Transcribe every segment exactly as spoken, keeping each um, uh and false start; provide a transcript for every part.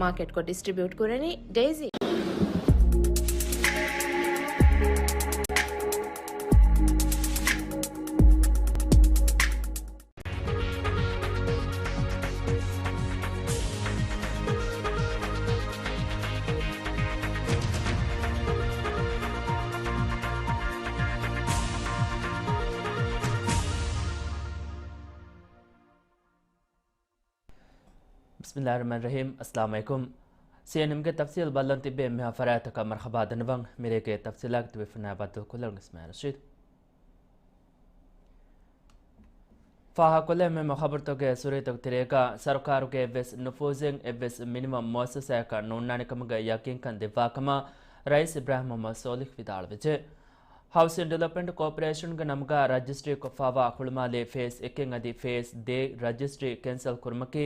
މާކެޓްކޮށް ޑިސްޓްރިބިއުޓް ކުރަނީ ޑެއިސީ. ބިސްމިﷲ ރަޙްމާނި ރަޙީމް. އައްސަލާމު ޢަލައިކުމް. ސީއެންއެމްގެ ތަފްސީލް ބައްލަން ތިއްބެ އެންމެހާ ފަރާތަކަށް މަރުޙަބާ ދަންނަވަން. މިރޭގެ ތަފްސީލާގެ ތިބޭފުޅުންނާ ބައްދަލުކޮށްލަން އިސްމާޢީލް ރަޝީދު. ފާހަގަކޮށްލެވޭ މުހިއްމު ޚަބަރުތަކުގެ ސުރަތުގެ ތެރޭގަ، ސަރުކާރުގެ އެއްވެސް ނުފޫޒެއް އެއްވެސް މިނިވަން މުއައްސަސާއަކަށް ނޯންނާނެ ކަމުގެ ޔަޤީންކަން ދެއްވާ ކަމަށް ރައީސް އިބްރާހިމް މުޙައްމަދު ޞާލިޙް ވިދާޅުވެއްޖެ. ހައުސިން ޑިވެލޮޕްމަންޓް ކޯޕަރޭޝަންގެ ނަމުގަ ރަޖިސްޓްރީ ކޮށްފައިވާ ހުޅުމާލޭ ފޭސް އެކެއް އަދި ފޭސް ދޭއް ރަޖިސްޓްރީ ކެންސަލް ކުރުމަކީ،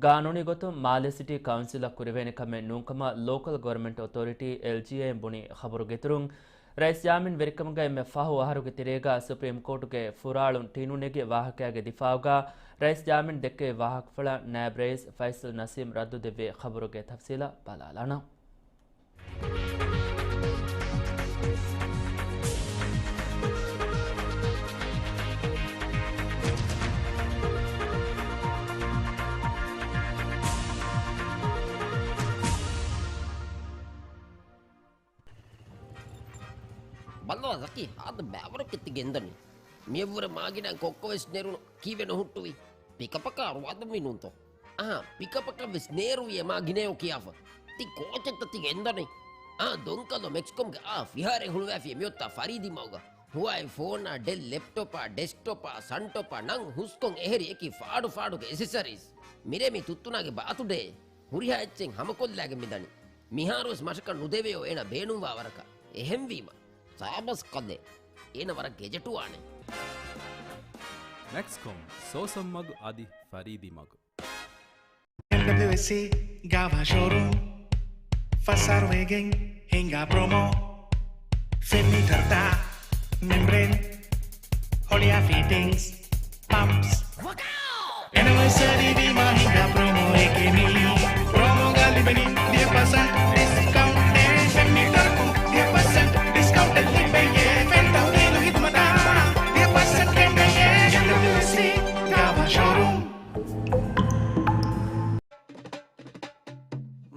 ގާނޫނީ ގޮތުން މާލެ ސިޓީ ކައުންސިލަށް ކުރެވޭނެ ކަމެއް ނޫންކަމަށް ލޯކަލް ގޮވަރންމަންޓް އޮތޯރިޓީ، އެލްޖީއޭ، އިން ބުނި. ޚަބަރުގެ އިތުރުން، ރައީސް ޔާމީން ވެރިކަމުގައި އެންމެ ފަހު އަހަރުގެ ތެރޭގަ ސުޕްރީމް ކޯޓުގެ ފުރާޅުން ޓީނު ނެގި ވާހަކައިގެ ދިފާޢުގަ ރައީސް ޔާމީން ދެއްކެވި ވާހަކަފުޅަށް ނާއިބް ރައީސް ފައިސަލް ނަސީމް ރައްދު ދެއްވި. ޚަބަރުގެ ތަފްސީލަށް ބަލާލާނަން. ބައްލަވާ ޒަކީ، ހާދަ ބައިވަރަކަށް ތި ގެންދަނީ. މިއަށްވުރެ މާގިނައިން ކޮއްކޮވެސް ނެރުނު ކީއްވެ ނުހުއްޓުވީ؟ ޕިކަޕަކާ އަރުވާދަންވީ ނޫންތޯ؟ އަހާ، ޕިކަޕަކަށްވެސް ނޭރުވިއޭ މާ ގިނައޯ ކިޔާފަ. ތި ކޯޗެއްތަ ތި ގެންދަނީ؟ އާ، ދޮންކަލޯ މެކްސްކޮމްގެ އާ ފިހާރައެއް ހުޅުވާފިޔޭ މިއޮތްތާ ފަރީދީ މަގުގަ. ހުވާއި ފޯނާ، ޑެލް ލެޕްޓޮޕާ، ޑެސްކްޓޮޕާ، ސަންޓޮޕާ، ނަން ހުސްކޮން އެހެރި އެކި ފާޑު ފާޑުގެ އެސެސަރީސް. މިރޭ މި ތުއްތުނާގެ ބާތުޑޭ. ހުރިހާ އެއްޗެއް ހަމަކޮށްލާގެން މިދަނީ. މިހާރުވެސް މަށަކަށް ނުދެވެޔޯ އޭނަ ބޭނުންވާ ވަރަކަށް. އެހެންވީމަ. ސާބަސް ކަލޭ. އޭނަ ވަރަށް ގެޖެޓުވާނެ. މެކްސްކޮމް، ސޯސަން މަގު އަދި ފަރީދީ މަގު. އެމްޑަބްލިއުއެސްސީ ގާވާ ޝޯރޫމް. ފަސް އަހަރު ވެގެން ހިނގާ ޕްރޮމޯ. ފެން މީޓަރުތައް، މެމްބްރޭން، ހޮޅިއާ ފިޓިންގްސް، ޕަމްޕްސް. އެނިވަރސަރީ ވީމާ ހިނގާ ޕްރޮމޯއެކޭ މީ. ޕްރޮމޯގަ ލިބެނީ ވިހި ޕަސެންޓް ޑިސްކައުންޓެއް. ފެން މީޓަރަކުން ވިހި ޕަސެންޓް ޑިސްކައުންޓެއް ލިބެޔޭ. ފެން ތަހުލީލު ހިދުމަތާ ވިހި ޕަސެންޓް ކެނޑެޔޭ. އެމްޑަބްލިއުއެސްސީ ގާވާ ޝޯރޫމް.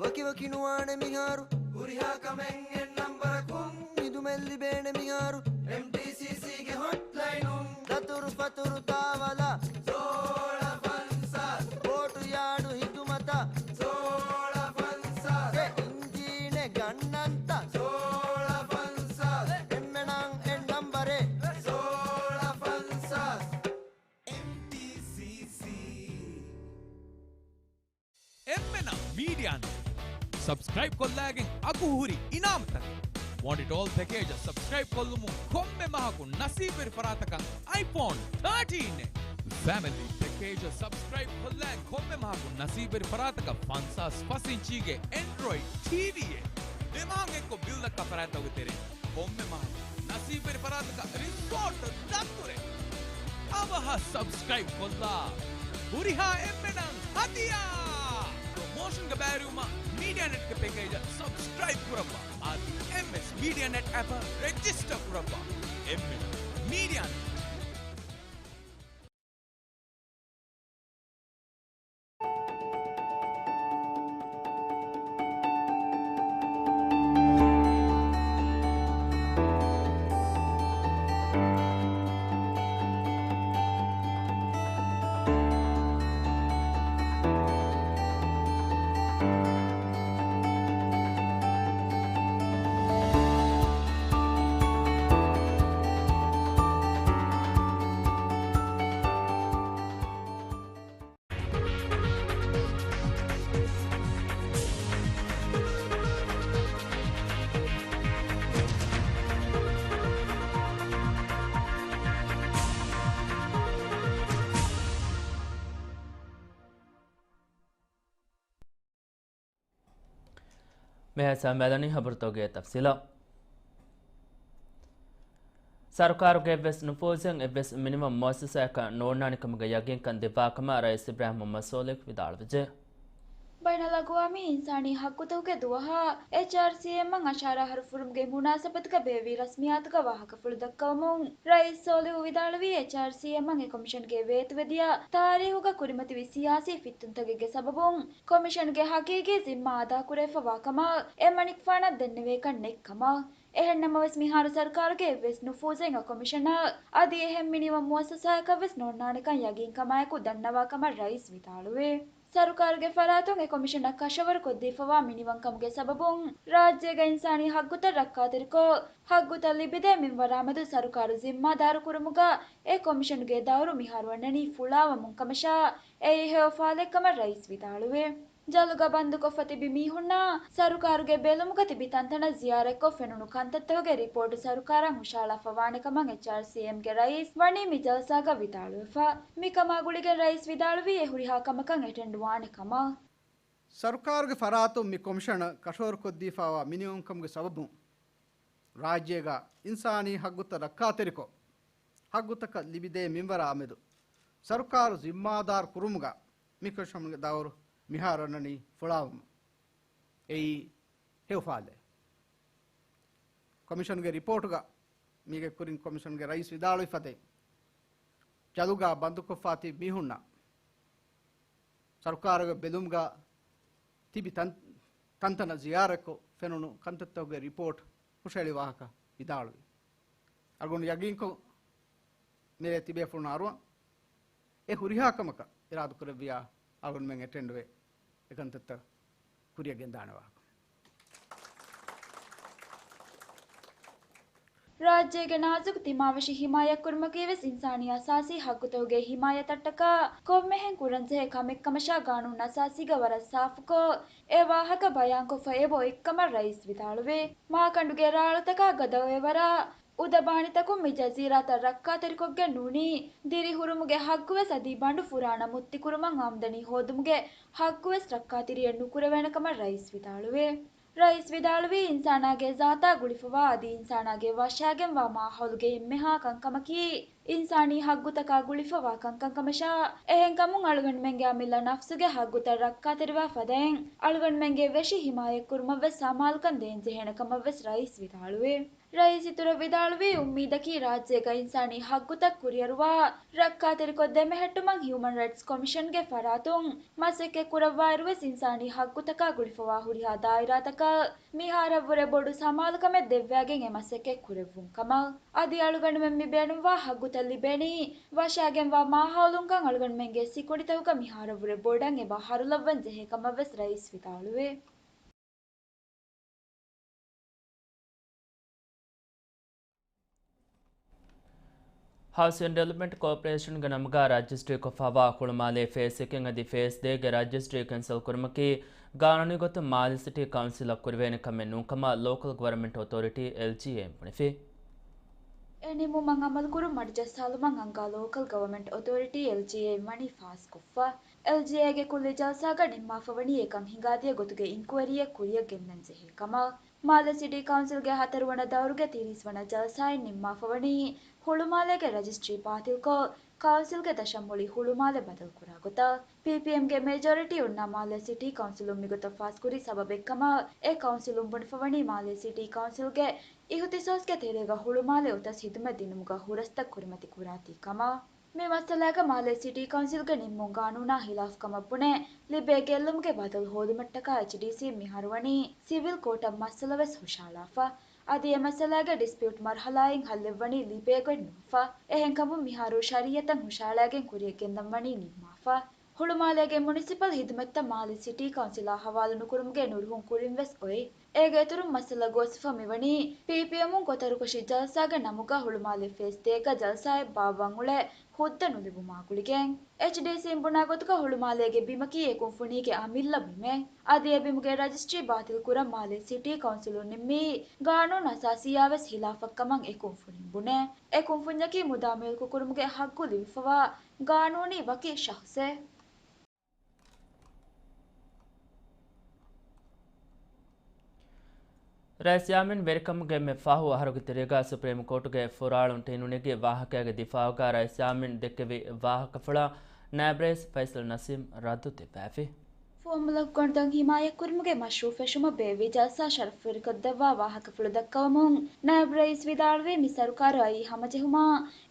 ވަކިވަކި ނުވާނެ މިހާރު. ހުރިހާ ކަމެއް އެއް ނަންބަރަކުން. ހިދުމަތް ލިބޭނެ މިހާރު. އެމްޓީސީސީގެ ހޮޓްލައިނުން. ދަތުރު ފަތުރު ތާވަލަށް. ސޯޅަ ފަންސާސް. ބޯޓު ޔާޑު ހިދުމަތަށް. ސޯޅަ ފަންސާސް. އެ އިންޖީނެއް ގަންނަންތަ؟ ސޯޅަ ފަންސާސް. އެންމެނަށް އެއް ނަންބަރެއް. ސޯޅަ ފަންސާސް. އެމްޓީސީސީ. އެންމެނަށް މީޑިއާ ނެޓް ސަބްސްކްރައިބް ކޮށްލާގެން އަގު ހުރި އިނާމުތަކެއް. ވާންޓް އިޓް އޯލް ޕެކޭޖަށް ސަބްސްކްރައިބް ކޮށްލުމުން ކޮންމެ މަހަކު ނަސީބުވެރި ފަރާތަކަށް އައިފޯން ތާޓީން އެއް. ފެމިލީ ޕެކޭޖަށް ސަބްސްކްރައިބް ކޮށްލާގެން ކޮންމެ މަހަކު ނަސީބުވެރި ފަރާތަކަށް ފަންސާސް ފަސް އިންޗީގެ އެންޑްރޮއިޑް ޓީވީއެއް. ދެ މަހަކު އެއްކޮށް ބިލް ދައްކާ ފަރާތްތަކުގެ ތެރެއިން ކޮންމެ މަހަކު ނަސީބުވެރި ފަރާތަކަށް ރިސޯޓް ދަތުރެއް. އަވަހަށް ސަބްސްކްރައިބް ކޮށްލާ ހުރިހާ އެންމެނަށް ހަދިޔާ! ޕްރޮމޯޝަންގެ ބައިވެރިވުމަށް މީޑިއާ ނެޓްގެ ޕެކޭޖަށް ސަބްސްކްރައިބް ކުރައްވާ. އަދި އެމްއެސް މީޑިއާ ނެޓް އެޕަށް ރެޖިސްޓަރ ކުރައްވާ. އެމްއެސް މީޑިއާ ނެޓް. މިހާ ސަމާލަނީ ހަބަރުތަކުގެ ތަފްސީލަށް. ސަރުކާރުގެ އެއްވެސް ނުފޫޒެއް އެއްވެސް މިނިވަން މުއައްސަސާއަކަށް ނޯންނާނެ ކަމުގެ ޔަގީންކަން ދެއްވާ ކަމަށް ރައީސް އިބްރާހިމް މުހައްމަދު ސޯލިހް ވިދާޅުވެއްޖެ. ބައިނަލްއަގުވާމީ އިންސާނީ ހައްގުތަކުގެ ދުވަހާ އެޗްއާރްސީއެމްއަށް އަށާރަ އަހަރު ފުރުމުގެ މުނާސަބަތުގަ ބޭއްވި ރަސްމިއްޔާތުގަ ވާހަކަފުޅު ދައްކަވަމުން ރައީސް ސޯލިހު ވިދާޅުވީ، އެޗްއާރްސީއެމްއަށް އެ ކޮމިޝަންގެ ވޭތުވެދިޔަ ތާރީހުގަ ކުރިމަތިވި ސިޔާސީ ފިއްތުންތަކެއްގެ ސަބަބުން ކޮމިޝަންގެ ހަގީގީ ޒިންމާ އަދާކުރެވިފަވާ ކަމަށް އެމަނިކުފާނަށް ދެންނެވޭކަށް ނެތްކަމަށް. އެހެންނަމަވެސް، މިހާރު ސަރުކާރުގެ އެއްވެސް ނުފޫޒެއް އެ ކޮމިޝަނަށް އަދި އެހެން މިނިވަން މުއައްސަސާއަކަށްވެސް ނޯންނާނެކަން ޔަގީންކަމާއެކު ދަންނަވާ ކަމަށް ރައީސް ވިދާޅުވި. ސަރުކާރުގެ ފަރާތުން އެ ކޮމިޝަނަށް ކަށަވަރުކޮށްދީފަވާ މިނިވަންކަމުގެ ސަބަބުން، ރާއްޖޭގަ އިންސާނީ ހައްގުތައް ރައްކާތެރިކޮށް، ހައްގުތައް ލިބިދޭ މިންވަރާމެދު ސަރުކާރު ޒިންމާދާރު ކުރުމުގަ އެ ކޮމިޝަނުގެ ދައުރު މިހާރު އަންނަނީ ފުޅާވަމުން ކަމަށާ، އެއީ ހެޔޮ ފާލެއްކަމަށް ރައީސް ވިދާޅުވި. ޖަލުގަ ބަންދުކޮށްފަ ތިބި މީހުންނާ ސަރުކާރުގެ ބެލުމުގަ ތިބި ތަންތަނަށް ޒިޔާރަތްކޮށް ފެނުނު ކަންތައްތަކުގެ ރިޕޯޓު ސަރުކާރަށް ހުށަހަޅާފަވާނެ ކަމަށް އެޗްއާރްސީއެމްގެ ރައީސް ވަނީ މި ޖަލްސާގަ ވިދާޅުވެފަ. މިކަމާ ގުޅިގެން ރައީސް ވިދާޅުވީ އެ ހުރިހާ ކަމަކަށް އެޓެންޑް ވާނެ ކަމަށް. ސަރުކާރުގެ ފަރާތުން މި ކޮމިޝަނަށް ކަށަވަރުކޮށްދީފައިވާ މިނިވަންކަމުގެ ސަބަބުން، ރާއްޖޭގަ އިންސާނީ ހައްގުތައް ރައްކާތެރިކޮށް، ހައްގުތަކަށް ލިބިދޭ މިންވަރާމެދު ސަރުކާރު ޒިންމާދާރު ކުރުމުގަ މި ކޮމިޝަނުގެ ދައުރު މިހާރު އަންނަނީ ފުޅާވުމަށް. އެއީ ހެޔޮ ފާލެއް. ކޮމިޝަނުގެ ރިޕޯޓުގަ މީގެ ކުރިން ކޮމިޝަނުގެ ރައީސް ވިދާޅުވި ފަދައިން، ޖަލުގަ ބަންދުކޮށްފަ ތިބި މީހުންނަށް ސަރުކާރުގެ ބެލުމުގަ ތިބި ތަން-، ތަންތަނަށް ޒިޔާރަތްކޮށް ފެނުނު ކަންތައްތަކުގެ ރިޕޯޓް ހުށަހެޅި ވާހަކަ ވިދާޅުވި. އަޅުގަނޑު ޔަގީންކޮށް، މިރޭ ތިބޭފުޅުން އަރުވަން އެ ހުރިހާ ކަމަކަށް އިރާދަކުރެއްވިޔާ އަޅުގަނޑުމެން އެޓެންޑްވެ އެކަންތައްތައް ކުރިއަށް ގެންދާނެ ވާހަކަ. ރާއްޖޭގެ ނާޒުކު ތިމާވެށި ހިމާޔަތްކުރުމަކީވެސް އިންސާނީ އަސާސީ ހައްގުތަކުގެ ހިމާޔަތަށްޓަކާ ކޮންމެހެން ކުރަންޖެހޭ ކަމެއްކަމަށާ ގާނޫނު އަސާސީގަ ވަރަށް ސާފުކޮށް، އެ ވާހަކަ ބަޔާންކޮށްފަ އެބަ އޮތްކަމަށް ރައީސް ވިދާޅުވި. މާކަނޑުގެ ރާޅުތަކާ ގަދައޮއެވަރާ، އުދަބާނިތަކުން މި ޖަޒީރާތައް ރައްކާތެރިކޮށްގެން ނޫނީ، ދިރިހުރުމުގެ ހައްގުވެސް އަދި ބަނޑު ފުރާނަ މުއްތިކުރުމަށް އާމްދަނީ ހޯދުމުގެ ހައްގުވެސް ރައްކާތެރިއެއް ނުކުރެވޭނެކަމަށް ރައީސް ވިދާޅުވި. ރައީސް ވިދާޅުވީ، އިންސާނާގެ ޒާތާ ގުޅިފަވާ އަދި އިންސާނާގެ ވަށާގެންވާ މާހައުލުގެ އެންމެހާ ކަންކަމަކީ، އިންސާނީ ހައްގުތަކާ ގުޅިފަވާ ކަންކަންކަމަށާ، އެހެންކަމުން އަޅުގަނޑުމެންގެ އަމިއްލަ ނަފްސުގެ ހައްގުތައް ރައްކާތެރިވާ ފަދައިން، އަޅުގަނޑުމެންގެ ވެށި ހިމާޔަތްކުރުމަށްވެސް ސަމާލުކަން ދޭންޖެހޭނެކަމަށްވެސް ރައީސް ވިދާޅުވި. ރައީސް އިތުރަށް ވިދާޅުވީ، އުއްމީދަކީ ރާއްޖޭގަ އިންސާނީ ހައްގުތައް ކުރިއަރުވާ، ރައްކާތެރިކޮށް ދެމެހެއްޓުމަށް ހިއުމަން ރައިޓްސް ކޮމިޝަންގެ ފަރާތުން މަސައްކަތް ކުރައްވާއިރުވެސް އިންސާނީ ހައްގުތަކާ ގުޅިފަވާ ހުރިހާ ދާއިރާތަކަށް މިހާރަށްވުރެ ބޮޑު ސަމާލުކަމެއް ދެއްވާގެން އެ މަސައްކަތް ކުރެއްވުން ކަމަށް. އަދި އަޅުގަނޑުމެން މި ބޭނުންވާ ހައްގުތައް ލިބޭނީ ވަށާގެންވާ މާހައުލުންކަން އަޅުގަނޑުމެންގެ ސިކުނޑިތަކުގަ މިހާރަށްވުރެ ބޮޑަށް އެބަ ހަރުލައްވަން ޖެހޭ ކަމަށްވެސް ރައީސް ވިދާޅުވި. ހައުސިން ޑިވެލޮޕްމަންޓް ކޯޕަރޭޝަންގެ ނަމުގަ ރަޖިސްޓްރީކޮށްފައިވާ ހުޅުމާލޭ ފޭސް އެކެއް އަދި ފޭސް ދޭގެ ރަޖިސްޓްރީ ކެންސަލް ކުރުމަކީ ގާނޫނީ ގޮތުން މާލެ ސިޓީ ކައުންސިލަށް ކުރެވޭނެ ކަމެއް ނޫންކަމަށް ލޯކަލް ގޮވަރންމަންޓް އޮތޯރިޓީ، އެލްޖީއޭ، ބުނެފި. އެ ނިންމުމަށް އަމަލުކުރުން މަޑުޖައްސާލުމަށް އަންގާ ލޯކަލް ގޮވަރންމަންޓް އޮތޯރިޓީ، އެލްޖީއޭ، ވަނީ ފާސްކޮށްފަ. އެލްޖީއޭގެ ކުއްލި ޖަލްސާގަ ނިންމާފަވަނީ އެކަން ހިނގާދިޔަ ގޮތުގެ އިންކުއަރީއެއް ކުރިއަށް ގެންދަން ޖެހޭ ކަމަށް. މާލެ ސިޓީ ކައުންސިލްގެ ހަތަރުވަނަ ދައުރުގެ ތިރީސް ވަނަ ޖަލްސާއިން ނިންމާފަވަނީ ހުޅުމާލޭގެ ރަޖިސްޓްރީ ބާތިލްކޮށް، ކައުންސިލްގެ ދަށަށް މުޅި ހުޅުމާލެ ބަދަލުކުރާ ގޮތަށް. ޕީޕީއެމްގެ މެޖޯރިޓީ އޮންނަ މާލެ ސިޓީ ކައުންސިލުން މިގޮތަށް ފާސްކުރި ސަބަބެއްކަމަށް އެ ކައުންސިލުން ބުނެފަވަނީ މާލެ ސިޓީ ކައުންސިލްގެ އިހުތިސޯސްގެ ތެރޭގަ ހުޅުމާލެ އޮތަސް ހިދުމަތް ދިނުމުގަ ހުރަސްތައް ކުރިމަތި ކުރާތީ ކަމަށް. މި މައްސަލާގަ މާލެ ސިޓީ ކައުންސިލްގެ ނިންމުން ގާނޫނާ ހިލާފް ކަމަށް ބުނެ، ލިބޭ ގެއްލުމުގެ ބަދަލު ހޯދުމަށްޓަކާ އެޗްޑީސީ މިހާރު ވަނީ ސިވިލް ކޯޓަށް މައްސަލަވެސް ހުށަހަޅާފަ. އަދި އެ މައްސަލާގެ ޑިސްޕިއުޓް މަރުހަލާއިން ހައްލެއްވަނީ ލިބޭ ގޮތް ނުވެފަ. އެހެންކަމުން މިހާރު ޝަރީއަތަށް ހުށަހަޅާގެން ކުރިއަށް ގެންދަން ވަނީ ނިންމާފަ. ހުޅުމާލޭގެ މުނިސިޕަލް ހިދުމަތްތައް މާލެ ސިޓީ ކައުންސިލާ ހަވާލު ނުކުރުމުގެ ނުރުހުން ކުރިން ވެސް އޮތް. އޭގެ އިތުރުން މައްސަލަ ގޯސްވެފަ މިވަނީ، ޕީޕީއެމުން ގޮތަރުކޮށި ޖަލްސާގެ ނަމުގަ ހުޅުމާލެ ފޭސް ދޭގަ ޖަލްސާއެއް ބާއްވަން އުޅޭ ހުއްދަ ނުލިބުމާ ގުޅިގެން. އެޗްޑީސީން ބުނާ ގޮތުގަ ހުޅުމާލޭގެ ބިމަކީ އެ ކުންފުނީގެ އަމިއްލަ ބިމެއް. އަދި އެ ބިމުގެ ރަޖިސްޓްރީ ބާތިލް ކުރަން މާލެ ސިޓީ ކައުންސިލުން ނިންމީ ގާނޫނު އަސާސީއާވެސް ހިލާފަށްކަމަށް އެ ކުންފުނިން ބުނޭ. އެ ކުންފުންޏަކީ މުދާ މިލްކުކުރުމުގެ ހައްގު ލިބިފަވާ ގާނޫނީ ވަކި ޝަހުސެއް. ރައީސް ޔާމީން ވެރިކަމުގެ އެންމެ ފަހު އަހަރުގެ ތެރޭގަ ސުޕްރީމް ކޯޓުގެ ފުރާޅުން ޓިނުނެގި ވާހަކައިގެ ދިފާއުގަ ރައީސް ޔާމީން ދެއްކެވި ވާހަކަފުޅަށް ނާއިބް ރައީސް ފައިސަލް ނަސީމް ރައްދު ދެއްވައިފި. ފުވައްމުލަކު ގޮނޑުދޮށް ހިމާޔަތްކުރުމުގެ މަޝްރޫޢު ފެށުމަށް ބޭއްވި ޖަލްސާ ޝަރަފުވެރިކޮށްދެއްވާ ވާހަކަފުޅު ދައްކަވަމުން، ނާއިބު ރައީސް ވިދާޅުވީ، މި ސަރުކާރު އައީ ހަމަޖެހުމާ،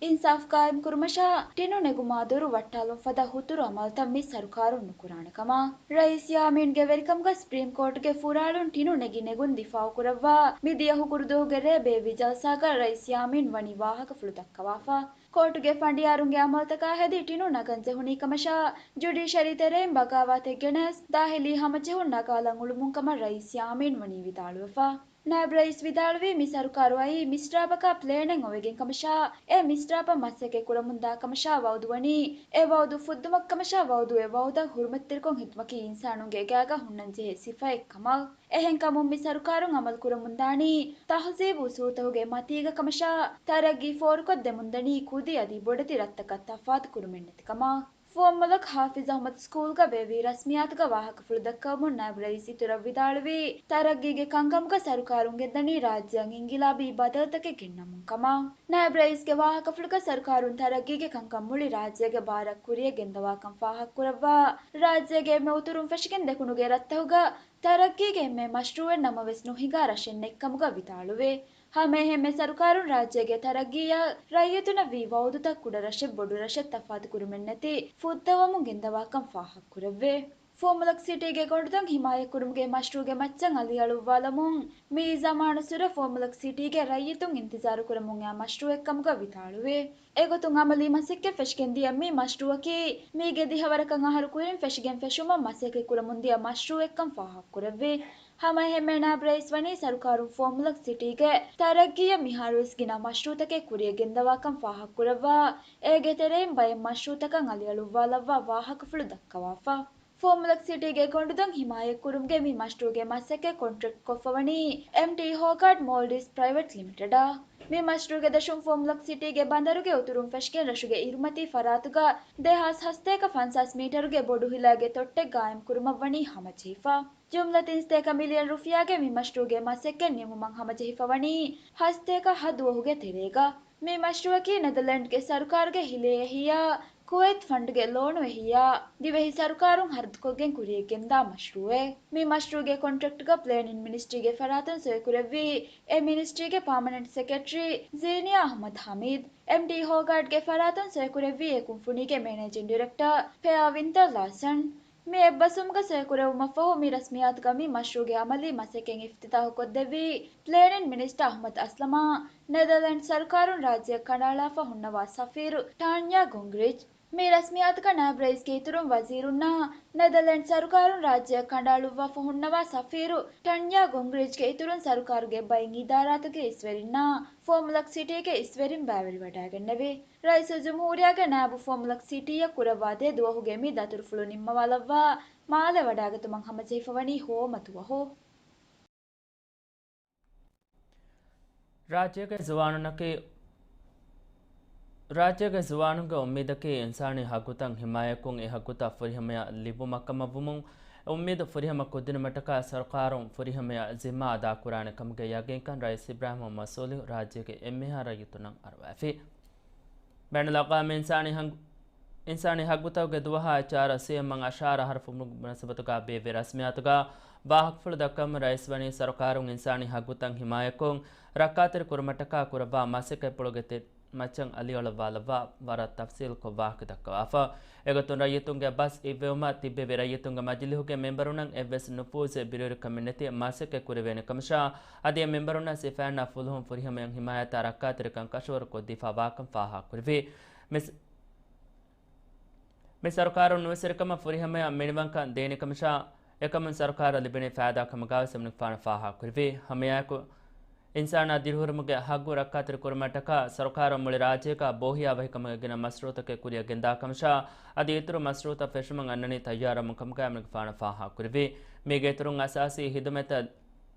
އިންސާފު ޤާއިމްކުރުމަށާ، ޓިނު ނެގުމާ ދުރު ވައްޓާލުން ފަދަ ހުތުރު އަމަލުތައް މި ސަރުކާރުން ނުކުރާނެ ކަމަށް. ރައީސް ޔާމީންގެ ވެރިކަމުގަ ސްޕްރީމް ކޯޓުގެ ފުރާޅުން ޓިނު ނެގި ނެގުން ދިފާޢުކުރައްވާ، މިދިޔަ ހުގުރުދުވަހުގެ ރޭ ބޭއްވި ޖަލްސާގަ ރައީސް ޔާމީން ވަނީ ވާހަކަފުޅު ދައްކަވާފަ. ކޯޓުގެ ފަނޑިޔާރުންގެ އަމަލުތަކާ ހެދި ޓިނު ނަގަން ޖެހުނީ ކަމަށާ، ޖުޑިޝަރީ ތެރެއިން ބަޣާވާތެއް ގެނެސް، ދާހިލީ ހަމަޖެހުން ނަގާލަން އުޅުމުން ކަމަށް ރައީސް ޔާމީން ވަނީ ވިދާޅުވެފަ. ނާއިބު ރައީސް ވިދާޅުވީ، މި ސަރުކާރު އައީ މިސްރާބަކާ ޕްލޭނެއް އޮވެގެން ކަމަށާ، އެ މިސްރާބަށް މަސައްކަތް ކުރަމުންދާ ކަމަށާ ވައުދު ވަނީ، އެ ވައުދު ފުއްދުމަށް ކަމަށާ ވައުދު އެ ވައުދަށް ހުރުމަތްތެރިކޮށް ހިދުމަތް އިންސާނުންގެ ގާގަ ހުންނަން ޖެހޭ ސިފައެއް ކަމަށް. އެހެންކަމުން މި ސަރުކާރުން އަމަލުކުރަމުންދާނީ ތަހުޒީބު އުސޫލުތަކުގެ މަތީގަ ކަމަށާ، ތަރައްގީ ފޯރުކޮށްދެމުންދަނީ ކުދި އަދި ބޮޑެތި ރަށްތަކަށް ތަފާތުކުރުމެއްނެތި ކަމަށް. ފުވައްމުލަކު ހާފިޒް އަޙްމަދު ސްކޫލްގަ ބޭއްވި ރަސްމިއްޔާތުގަ ވާހަކަފުޅު ދައްކަވަމުން ނާއިބު ރައީސް އިތުރަށް ވިދާޅުވީ، ތަރައްގީގެ ކަންކަމުގަ ސަރުކާރުން ގެންދަނީ ރާއްޖެއަށް އިންގިލާބީ ބަދަލުތަކެއް ގެންނަމުން ކަމަށް. ނާއިބު ރައީސްގެ ވާހަކަފުޅުގަ ސަރުކާރުން ތަރައްގީގެ ކަންކަން މުޅި ރާއްޖޭގެ ބާރަށް ކުރިޔަށް ގެންދަވާކަން ފާހަގަކުރައްވާ، ރާއްޖޭގެ އެންމެ އުތުރުން ފެށިގެން ދެކުނުގެ ރަށްތަކުގަ ތަރައްގީގެ އެންމެ މަޝްރޫޢެއް ނަމަވެސް ނުހިނގާ ރަށެއް ނެތްކަމުގަ ވިދާޅުވޭ. ހަމައެހެންމެ ސަރުކާރުން ރާއްޖޭގެ ތަރައްގީއަށް ރައްޔިތުނަށް ވީ ވައުދުތައް ކުޑަ ރަށެއް ބޮޑު ރަށެއް ތަފާތުކުރުމެއްނެތި ފުއްދަވަމުން ގެންދަވާކަން ފާހަގަކުރެއްވޭ. ފުވައްމުލަކު ސިޓީގެ ގޮނޑުދޮށް ހިމާޔަތްކުރުމުގެ މަޝްރޫޢުގެ މައްޗަށް އަލިއަޅުއްވާލަމުން މިއީ ޒަމާނުއްސުރެ ފުވައްމުލަކު ސިޓީގެ ރައްޔިތުން އިންތިޒާރުކުރަމުން އައި މަޝްރޫޢެއްކަމުގަ ވިދާޅުވޭ. އެގޮތުން އަމަލީ މަސައްކަތް ފެށިގެން ދިޔަ މި މަޝްރޫޢަކީ މީގެ ދިހަވަރަކަށް އަހަރު ކުރިން ފެށިގެން ފެށުމަށް މަސައްކަތް ކުރަމުން ދިޔަ މަޝްރޫޢެއްކަން ފާހަގަކުރެއްވި. ހަމައެހެންމެ ނާއިބު ރައީސް ވަނީ ސަރުކާރުން ފުވައްމުލަކު ސިޓީގެ ތަރައްގީއަށް މިހާރުވެސް ގިނަ މަޝްރޫޢުތަކެއް ކުރިޔަށް ގެންދަވާކަން ފާހަގަކުރައްވާ، އޭގެ ތެރެއިން ބައެއް މަޝްރޫޢުތަކަށް އަލިއަޅުއްވާލައްވާ ވާހަކަފުޅު ދައްކަވާފަ. ފުވައްމުލަކު ސިޓީގެ ގޮނޑުދޮށް ހިމާޔަތްކުރުމުގެ މި މަޝްރޫޢުގެ މަސައްކަތް ކޮންޓްރެކްޓް ކޮށްފަވަނީ އެމްޓީ ހޯގާޑް މޯލްޑިވްސް ޕްރައިވެޓް ލިމިޓެޑަށް. މި މަޝްރޫޢުގެ ދަށުން ފުވައްމުލަކު ސިޓީގެ ބަނދަރުގެ އުތުރުން ފެށިގެން ރަށުގެ އިރުމަތީ ފަރާތުގަ ދެހާސް ހަސަތޭކަ ފަންސާސް މީޓަރުގެ ބޮޑު ހިލައިގެ ތޮއްޓެއް ގާއިމްކުރުމަށްވަނީ ހަމަޖެހިފަ. ޖުމްލަ ތިންސަތޭކަ މިލިއަން ރުފިޔާގެ މި މަޝްރޫޢުގެ މަސައްކަތް ނިމުމަށް ހަމަޖެހިފަވަނީ ހަސަތޭކަ ހަ ދުވަހުގެ ތެރޭގަ. މި މަޝްރޫޢަކީ ނެދަލެންޑްގެ ސަރުކާރުގެ ހިލޭ އެހީއާ، ކުވައިތް ފަންޑްގެ ލޯނު އެހީއާ، ދިވެހި ސަރުކާރުން ހަރަދުކޮށްގެން ކުރިޔަށްގެންދާ މަޝްރޫޢެއް. މި މަޝްރޫޢުގެ ކޮންޓްރެކްޓްގަ ޕްލޭނިން މިނިސްޓްރީގެ ފަރާތުން ސޮއިކުރެއްވީ، އެ މިނިސްޓްރީގެ ޕާމަނެންޓް ސެކްރެޓަރީ ޒީނިޔާ އަޙްމަދު ހަމީދު. އެމްޑީ ހޯގާޑްގެ ފަރާތުން ސޮއިކުރެއްވީ، އެ ކުންފުނީގެ މެނޭޖިން ޑިރެކްޓަރ ޕެއާ ވިންތަރ ލާސަން. މި އެއްބަސްވުމުގަ ސޮއިކުރެވުމަށްފަހު، މި ރަސްމިއްޔާތުގަ މި މަޝްރޫޢުގެ އަމަލީ މަސައްކަތް އިފްތިތާޙުކޮށްދެއްވީ، ޕްލޭނިން މިނިސްޓަރ އަޙްމަދު އަސްލަމާ، ނެދަލެންޑް ސަރުކާރުން ރާއްޖެއަށް ކަނޑައަޅާފަ ހުންނަވާ ސަފީރު ޓާންޔާ ގޮންގްރިޗް. މި ރަސްމިއްޔާތަކަށް ނާއިބު ރައީސްގެ އިތުރުން ވަޒީރުންނާ، ނެދަލެންޑް ސަރުކާރުން ރާއްޖެއަށް ކަނޑައަޅުއްވާފަ ހުންނަވާ ސަފީރު ޓާންޔާ ގޮންގްރިޗްގެ އިތުރުން ސަރުކާރުގެ ބައެއް އިދާރާތަކުގެ އިސްވެރިންނާ، ފުވައްމުލަކު ސިޓީގެ އިސްވެރިން ބައިވެރިވަޑައިގެންނެވި. ރައީސުލްޖުމްހޫރިއްޔާގެ ނާއިބު ފުވައްމުލަކު ސިޓީއަށް ކުރައްވާ ދެ ދުވަހުގެ މި ދަތުރުފުޅު ނިންމަވާލައްވާ މާލެ ވަޑައިގަތުމަށް ހަމަޖެހިފަވަނީ ހޯމަ ދުވަހު. ރާއްޖޭގެ ޒުވާނުންނަކީ، ރާއްޖޭގެ ޒުވާނުންގެ އުއްމީދަކީ އިންސާނީ ހައްގުތައް ހިމާޔަތްކޮށް، އެ ހައްގުތައް ފުރިހަމަޔަށް ލިބުމަށްކަމަށްވުމުން، އެ އުއްމީދު ފުރިހަމަ ކޮށްދިނުމަށްޓަކާ ސަރުކާރުން ފުރިހަމަޔަށް ޒިންމާ އަދާކުރާނެ ކަމުގެ ޔަގީންކަން ރައީސް އިބްރާހިމް މުޙައްމަދު ސޯލިހު ރާއްޖޭގެ އެންމެހާ ރައްޔިތުންނަށް އަރުވައިފި. ބައިނަލްއަޤްވާމީ އިންސާނީ ހައްގު-، އިންސާނީ ހައްގުތަކުގެ ދުވަހާ އެޗްއާރްސީއެމް އަށާރަ އަހަރު ފުރުމުގެ މުނާސަބަތުގަ ބޭއްވި ރަސްމިއްޔާތުގަ ވާހަކަފުޅު ދައްކަވަމުން ރައީސް ވަނީ ސަރުކާރުން އިންސާނީ ހައްގުތައް ހިމާޔަތްކޮށް، ރައްކާތެރި ކުރުމަށްޓަކާ ކުރައްވާ މަސައްކަތްޕުޅުގެ ތެ-، މައްޗަށް އަލިއަޅުއްވާލައްވާ ވަރަށް ތަފްސީލްކޮށް ވާހަކަ ދައްކަވާފަ. އެގޮތުން ރައްޔިތުންގެ ބަސް އިއްވެވުމަށް ތިއްބެވި ރައްޔިތުންގެ މަޖިލީހުގެ މެމްބަރުންނަށް އެއްވެސް ނުފޫޒެއް ބިރުވެރިކަމެއް ނެތި މަސައްކަތް ކުރެވޭނެ ކަމަށާ، އަދި އެ މެމްބަރުންނަށް ސިފައިންނާ ފުލުހުން ފުރިހަމަޔަށް ހިމާޔަތާ ރައްކާތެރިކަން ކަށަވަރުކޮށްދީފާ ވާކަން ފާހަގަކުރެވި. މި ސަރުކާރުން ނުވެސްވެރިކަމަށް ފުރިހަމަޔަށް މިނިވަންކަން ދޭނެ ކަމަށާ، އެކަމުން ސަރުކާރަށް ލިބޭނެ ފައިދާ ކަމުގަވެސް އެމަނިކުފާނު ފާހަގަކުރެއްވި. ހަމައެއާއެކު، އިންސާނާ ދިރިހުރުމުގެ ހައްގު ރައްކާތެރި ކުރުމަށްޓަކާ ސަރުކާރުން މުޅި ރާއްޖޭގަ ބޯހިޔާވަހިކަމުގެ ގިނަ މަޝްރޫޢުތަކެއް ކުރިއަށް ގެންދާ ކަމަށާ، އަދި އިތުރު މަޝްރޫޢުތައް ފެށުމަށް އަންނަނީ ތައްޔާރަވުމުން ކަމުގައި އެމަނިކުފާނު ފާހަގަކުރެއްވި. މީގެ އިތުރުން އަސާސީ ހިދުމަތްތައް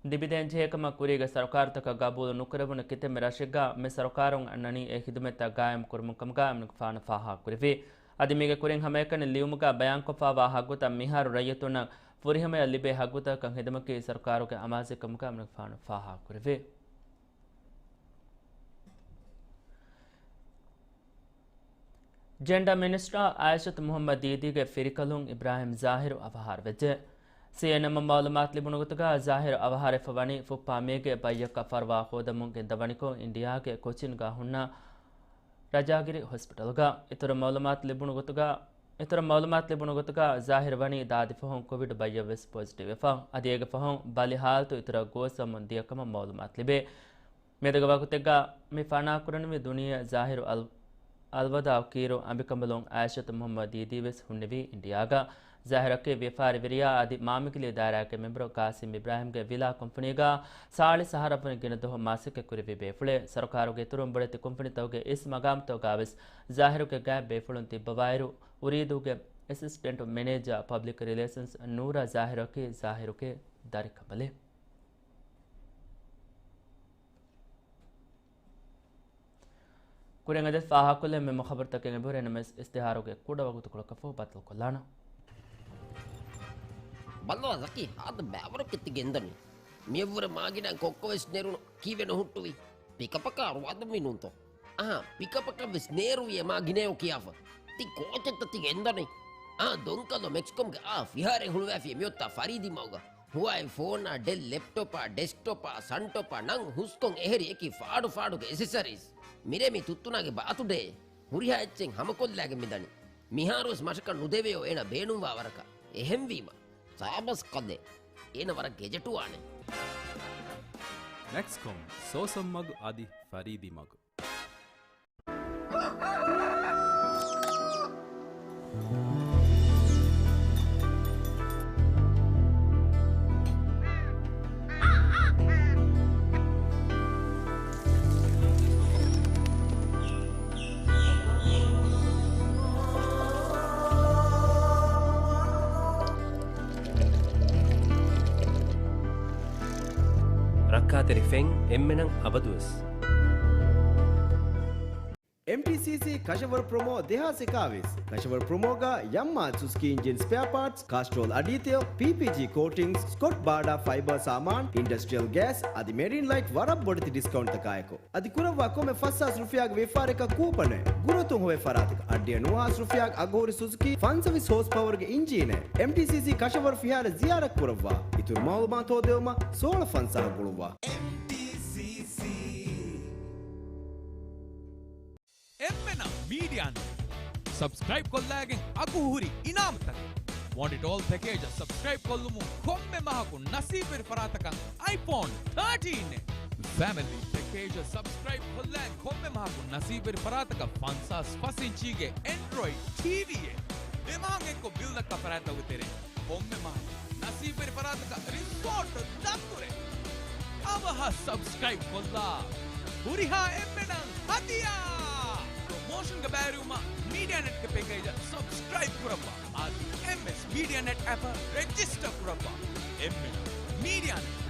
ލިބިދޭންޖެހޭކަމަށް ކުރީގެ ސަރުކާރުތަކަށް ގަބޫލު ނުކުރެވުނު ކިތަންމެ ރަށެއްގަ މި ސަރުކާރުން އަންނަނީ އެ ހިދުމަތްތައް ގާއިމް ކުރުމުން ކަމުގައި އެމަނިކުފާނު ފާހަގަކުރެއްވި. އަދި މީގެ ކުރިން ހަމައެކަނި ލިޔުމުގަ ބަޔާންކޮށްފާވާ ހައްގުތައް މިހާރު ރައްޔިތުންނަށް ފުރިހަމަޔަށް ލިބޭ ހައްގުތަކަކަށް ހިދުމަތްކުރީ ސަރުކާރުގެ އަމާޒެއްކަމުގައި އެމަނިކުފާނު ފާހަގަކުރެއްވި. ޖެންޑާ މިނިސްޓަރ އާއިޝަތު މުޙައްމަދު ދީދީގެ ފިރިކަލުން އިބްރާހިމް ޒާހިރު އަވަހާރަވެއްޖެ. ސީއެންއެމް މައުލޫމާތު ލިބުނު ގޮތުގަ، ޒާހިރު އަވަހާރަވެފަ ވަނީ ފުއްޕާ މޭގެ ބައްޔަކަށް ފަރުވާ ހޯދަމުން ގެންދަވަނިކޮށް، އިންޑިއާގެ ކޮޗިންގަ ހުންނަ ރަޖާގިރި ހޮސްޕިޓަލުގަ. އިތުރު މައުލޫމާތު ލިބުނު ގޮތުގަ، އިތުރު މައުލޫމާތު ލިބުނު ގޮތުގަ، ޒާހިރު ވަނީ ދާދި ފަހުން ކޮވިޑް ބައްޔަށް ވެސް ޕޮޒިޓިވް ވެފަ. އަދި އޭގެ ފަހުން ބަލި ހާލަތު އިތުރަށް ގޯސްވަމުން ދިޔަ ކަމަށް މައުލޫމާތު ލިބޭ. މިއަދުގެ ވަގުތެއްގަ މި ފަނާކުރަނިވި ދުނިޔެ ޒާހިރު އަލް-، އަލްވަދާ ކީރު އަނބިކަނބަލުން އާއިޝަތު މުހައްމަދު ދީދީ ވެސް ހުންނެވީ އިންޑިއާގަ. ޒާހިރުއަކީ ވިޔަފާރިވެރިޔާ އަދި މާމިގިލީ ދާއިރާގެ މެމްބަރު ގާސިމް އިބްރާހިމްގެ ވިލާ ކުންފުނީގަ ސާޅީސް އަހަރަށްވުރެ ގިނަ ދުވަހު މަސައްކަތް ކުރެއްވި ބޭފުޅެއް. ސަރުކާރުގެ އިތުރުން ބޮޑެތި ކުންފުނިތަކުގެ އިސް މަގާމްތަކުގަ ވެސް ޒާހިރުގެ ގާތް ބޭފުޅުން ތިއްބަވާއިރު، އުރީދޫގެ އެސިސްޓެންޓް މެނޭޖާ ޕަބްލިކް ރިލޭޝަންސް ނޫރާ ޒާހިރުއަކީ ޒާހިރުގެ ދަރިކަނބަލެއް. ކުރިން އަދި ފާހަގަކޮށްލެވޭ މި މު ޚަބަރުތަކެއް އެބަހުރޭ ނަމަވެސް، އިސްތިހާރުގެ ކުޑަ ވަގުތުކޮޅަކަށްފަހު ބައްދަލުކޮށްލާނަން. ބައްލަވާ ޒަކީ، ހާދަ ބައިވަރަކަށް ތި ގެންދަނީ. މިއަށްވުރެ މާގިނަ ކޮއްކޮ ވެސް ނެރުނު. ކީއްވެ ނުހުއްޓުވީ؟ ޕިކަޕަކާ އަރުވާދަންވީ ނޫންތޯ؟ އަހާ، ޕިކަޕަކަށް ވެސް ނޭރުވި އެ މާގިނަޔޯ ކިޔާފަ. ތި ކޯޗެއްތަ ތި ގެންދަނީ؟ އާ، ދޮންކަލޯ މެކްސްކޮމްގެ އާ ފިހާރައެއް ހުޅުވާފި އެމިއޮތާ ފަރީދީ މަގުގަ. ހުވާއި ފޯނާ، ޑެލް ލެޕްޓޮޕާ، ޑެސްކްޓޮޕާ، ސަންޓޮޕާ ނަން ހުސްކޮށް އެހެރި އެކި ފާޑު ފާޑުގެ އެސެސަރީސް. މިރޭ މި ތުއްތުނާގެ ބާތުޑޭ. ހުރިހާ އެއްޗެއް ހަމަކޮށްލާގެން މިދަނީ. މިހާރުވެސް މަށަކަށް ނުދެވެޔޯ އޭނަ ބޭނުންވާ ވަރަކަށް. އެހެންވީމަ، ސާބަސް ކަލޭ. އޭނަ ވަރަށް ގެޖެޓުވާނެ. މެކްސްކޮމް، ސޯސަން މަގު އަދި ފަރީދީ މަގު. ރައްކާތެރި ފެން އެންމެނަށް އަބަދުވެސް. އެމްޓީސީސީ ކަށަވަރު ޕްރޮމޯ ދެހާސް އެކާވީސް. ކަށަވަރު ޕްރޮމޯގަ ޔަމްމާ ސުޒުކީ އިންޖިން ސްޕެއާ ޕާޓްސް، ކާސްޓްރޯލް އަޑީތެޔޮ، ޕީޕީޖީ ކޯޓިންގްސް، ސްކޮޓް ބާޑާ ފައިބާ ސާމާން، އިންޑަސްޓްރިއަލް ގޭސް އަދި މެރިން ލައިޓް ވަރަށް ބޮޑެތި ޑިސްކައުންޓްތަކާއެކު. އަދި ކުރައްވާ ކޮންމެ ފަސްހާސް ރުފިޔާގެ ވިޔަފާރިއަކަށް ކޫޕަނެއް. ގުރުއަތުން ހޮވޭ ފަރާތަކަށް އަށްޑިހަ ނުވަހާސް ރުފިޔާގެ އަގުހުރި ސުޒުކީ ފަންސަވީސް ހޯސް ޕަވަރގެ އިންޖީނެއް. އެމްޓީސީސީ ކަށަވަރު ފިހާރަ ޒިޔާރަތް ކުރައްވާ. އިތުރު މައުލޫމާތު ހޯދެވުމަށް ސޯޅަ ފަންސާހަށް ގުޅުއްވާ. އެމްޓީސީސީ. އެންމެނަށް މީޑިއާ ނެޓް. ސަބްސްކްރައިބް ކޮށްލާގެން އަގުހުރި އިނާމުތަކެއް. ވޮންޑިޓް އޯލް ޕެކޭޖަށް ސަބްސްކްރައިބް ކޮށްލުމުން ކޮންމެ މަހަކު ނަސީބުވެރި ފަރާތަކަށް އައިފޯން ތާޓީން އެއް. ފެމިލީ ޕެކޭޖަށް ސަބްސްކްރައިބް ކޮށްލާގެން ކޮންމެ މަހަކު ނަސީބުވެރި ފަރާތަކަށް ފަންސާސް ފަސް އިންޗީގެ އެންޑްރޮއިޑް ޓީވީއެއް. ދެ މަހަކު އެއްކޮށް ބިލް ދައްކާ ފަރާތްތަކުގެ ތެރެއިން ކޮންމެ މަހަކު ނަސީބުވެރި ފަރާތަކަށް ރިސޯޓް ދަތުރެއް. އަވަހަށް ސަބްސްކްރައިބް ކޮށްލާ. ހުރިހާ އެންމެނަށް ހަދިޔާ. ޕްރޮމޯޝަންގެ ބައިވެރިވުމަށް މީޑިއާ ނެޓްގެ ޕެކޭޖަށް ސަބްސްކްރައިބް ކުރައްވާ. އަދި އެމްއެސް މީޑިއާ ނެޓް އެޕަށް ރެޖިސްޓަރ ކުރައްވާ. އެންމެނަށް މީޑިއާ ނެޓް.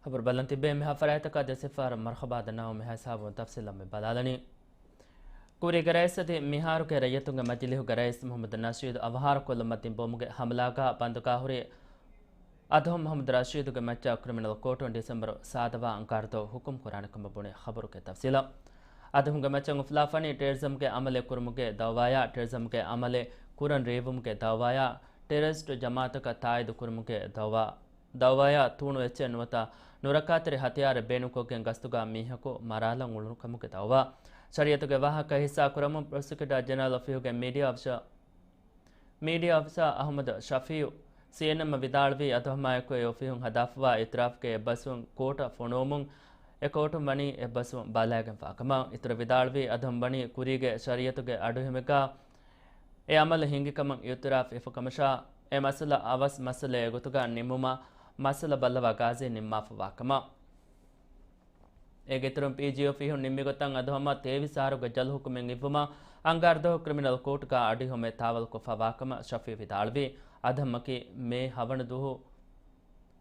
ޚަބަރު ބަލަން ތިއްބެވި މިހާ ފަރާތްތަކާ ދެސެއްފަހަރަށް މަރުޙަބާ ދަންނަވަމުން މިހާ ހިސާބުން ތަފްސީލް މި ބަލާލަނީ. ކުރީގެ ރައީސް އަދި މިހާރުގެ ރައްޔިތުންގެ މަޖިލީހުގެ ރައީސް މުޙައްމަދު ނަޝީދު އަވަހާރަކޮށްލުމަށް ދިން ބޮމުގެ ހަމަލާގާ ބަންދުގާ ހުރި އަދުހަމް މުޙައްމަދު ރަޝީދުގެ މައްޗަށް ކްރިމިނަލް ކޯޓުން ޑިސެމްބަރު ސާދަވާ އަންގާރަ ދުވަހު ޙުކުމް ކުރާނެ ކަމަށް ބުނި ޚަބަރުގެ ތަފްސީލަށް. އަދުހަމްގެ މައްޗަށް އުފުލާފަނީ ޓެރަރިޒަމްގެ އަމަލެއް ކުރުމުގެ ދައުވާޔާ، ޓެރަރިޒަމްގެ އަމަލެއް ކުރަން ރޭވުމުގެ ދައުވާޔާ، ޓެރަރިސްޓް ޖަމާއަތަކަށް ތާއީދު ކުރުމުގެ ދައުވާ، ދައުވާޔާ ތޫނު އެއްޗެއް ނުވަތަ ނުރައްކާތެރި ހަތިޔާރެއް ބޭނުންކޮށްގެން ގަސްތުގަ މީހަކު މަރާލަން އުޅުނު ކަމުގެ ދައުވާ. ޝަރީއަތުގެ ވާހަކަ ހިއްސާ ކުރަމުން ޕްރޮސިކިއުޓާ ޖެނެރަލް އޮފީހުގެ މީޑިއާ އޮފިޝަ-، މީޑިއާ އޮފިސަރ އަޙްމަދު ޝަފީއު ސީއެންއެމްއަށް ވިދާޅުވީ، އަދުހަމާއެކު އެ އޮފީހުން ހަދާފަވާ އިއުތިރާފުގެ އެއްބަސްވުން ކޯޓަށް ފޮނުވަމުން އެ ކޯޓުން ވަނީ އެއްބަސްވުން ބަލާގެންފާ ކަމަށް. އިތުރަށް ވިދާޅުވީ، އަދުހަމް ވަނީ ކުރީގެ ޝަރީއަތުގެ އަޑުއެހުމެއްގަ އެ އަމަލު ހިނގި ކަމަށް އިއުތިރާފް ވެފަ ކަމަށާ، އެ މައްސަލަ އަވަސް މައްސަލައެއް ގޮތުގަ ނިންމުމަށް މައްސަލަ ބައްލަވާ ގާޒީ ނިންމާފަވާ ކަމަށް. އޭގެ އިތުރުން ޕީޖީއެފް ފިހުން ނިންމިގޮތަށް އަދުހަމަށް ތޭވީސް އަހަރުގެ ޖަލް ހުކުމެއް އިއްވުމަށް އަންގަ އަރަދުހު ކްރިމިނަލް ކޯޓުގަ އަޑުއެހުމެއް ތާވަލްކޮށްފަވާ ކަމަށް ޝަފީ ވިދާޅުވީ. އަދުހަމަކީ މޭ ހަވަނަ ދުވަހު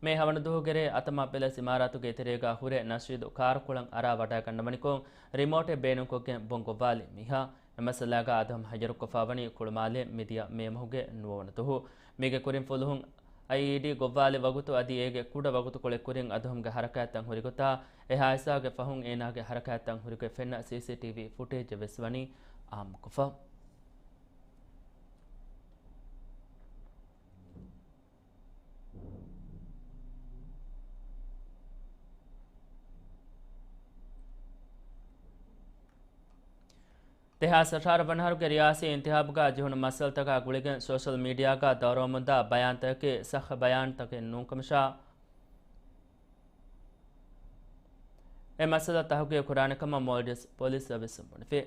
މޭ ހަވަނަ ދުވަހުގެ ރޭ އަތަމާ ޕެލެސް އިމާރާތުގެ ތެރޭގަ ހުރެ ނަޝީދު ކާރުކޮޅަށް އަރާ ވަޑައިގަންނަވަނިކޮށް، ރިމޯޓެއް ބޭނުންކޮށްގެން ބޮން ގޮއްވާލި މީހާ. އެ މައްސަލާގަ އަދުހަމް ހައްޔަރުކޮށްފަވަނީ ކުޅުމާލެ މިދިޔަ މޭ މަހުގެ ނުވަވަނަ ދުވަހު. މީގެ ކުރިން ފުލުހުން އައިއީޑީ ގޮއްވާލި ވަގުތު އަދި އޭގެ ކުޑަ ވަގުތުކޮޅެއް ކުރިން އަދުހަމްގެ ހަރަކާތްތައް ހުރިގޮތާ، އެ ހާދިސާގެ ފަހުން އޭނާގެ ހަރަކާތްތައް ހުރިގޮތް ފެންނަ ސީސީޓީވީ ފުޓޭޖެއް ވެސް ވަނީ އާއްމުކޮށްފަ. ދެހާސް އަށާރަ ވަނަ އަހަރުގެ ރިޔާސީ އިންތިހާބުގަ ޖެހުނު މައްސަލަތަކާ ގުޅިގެން ސޯޝަލް މީޑިއާގަ ދައުރުވަމުންދާ ބަޔާންތަކަކީ ސައްހަ ބަޔާންތަކެއް ނޫންކަމަށާ، އެ މައްސަލަ ތަހުގީގު ކުރާނެ ކަމަށް މޯލްޑިވްސް ޕޮލިސް ސަރވިސުން ބުނެފި.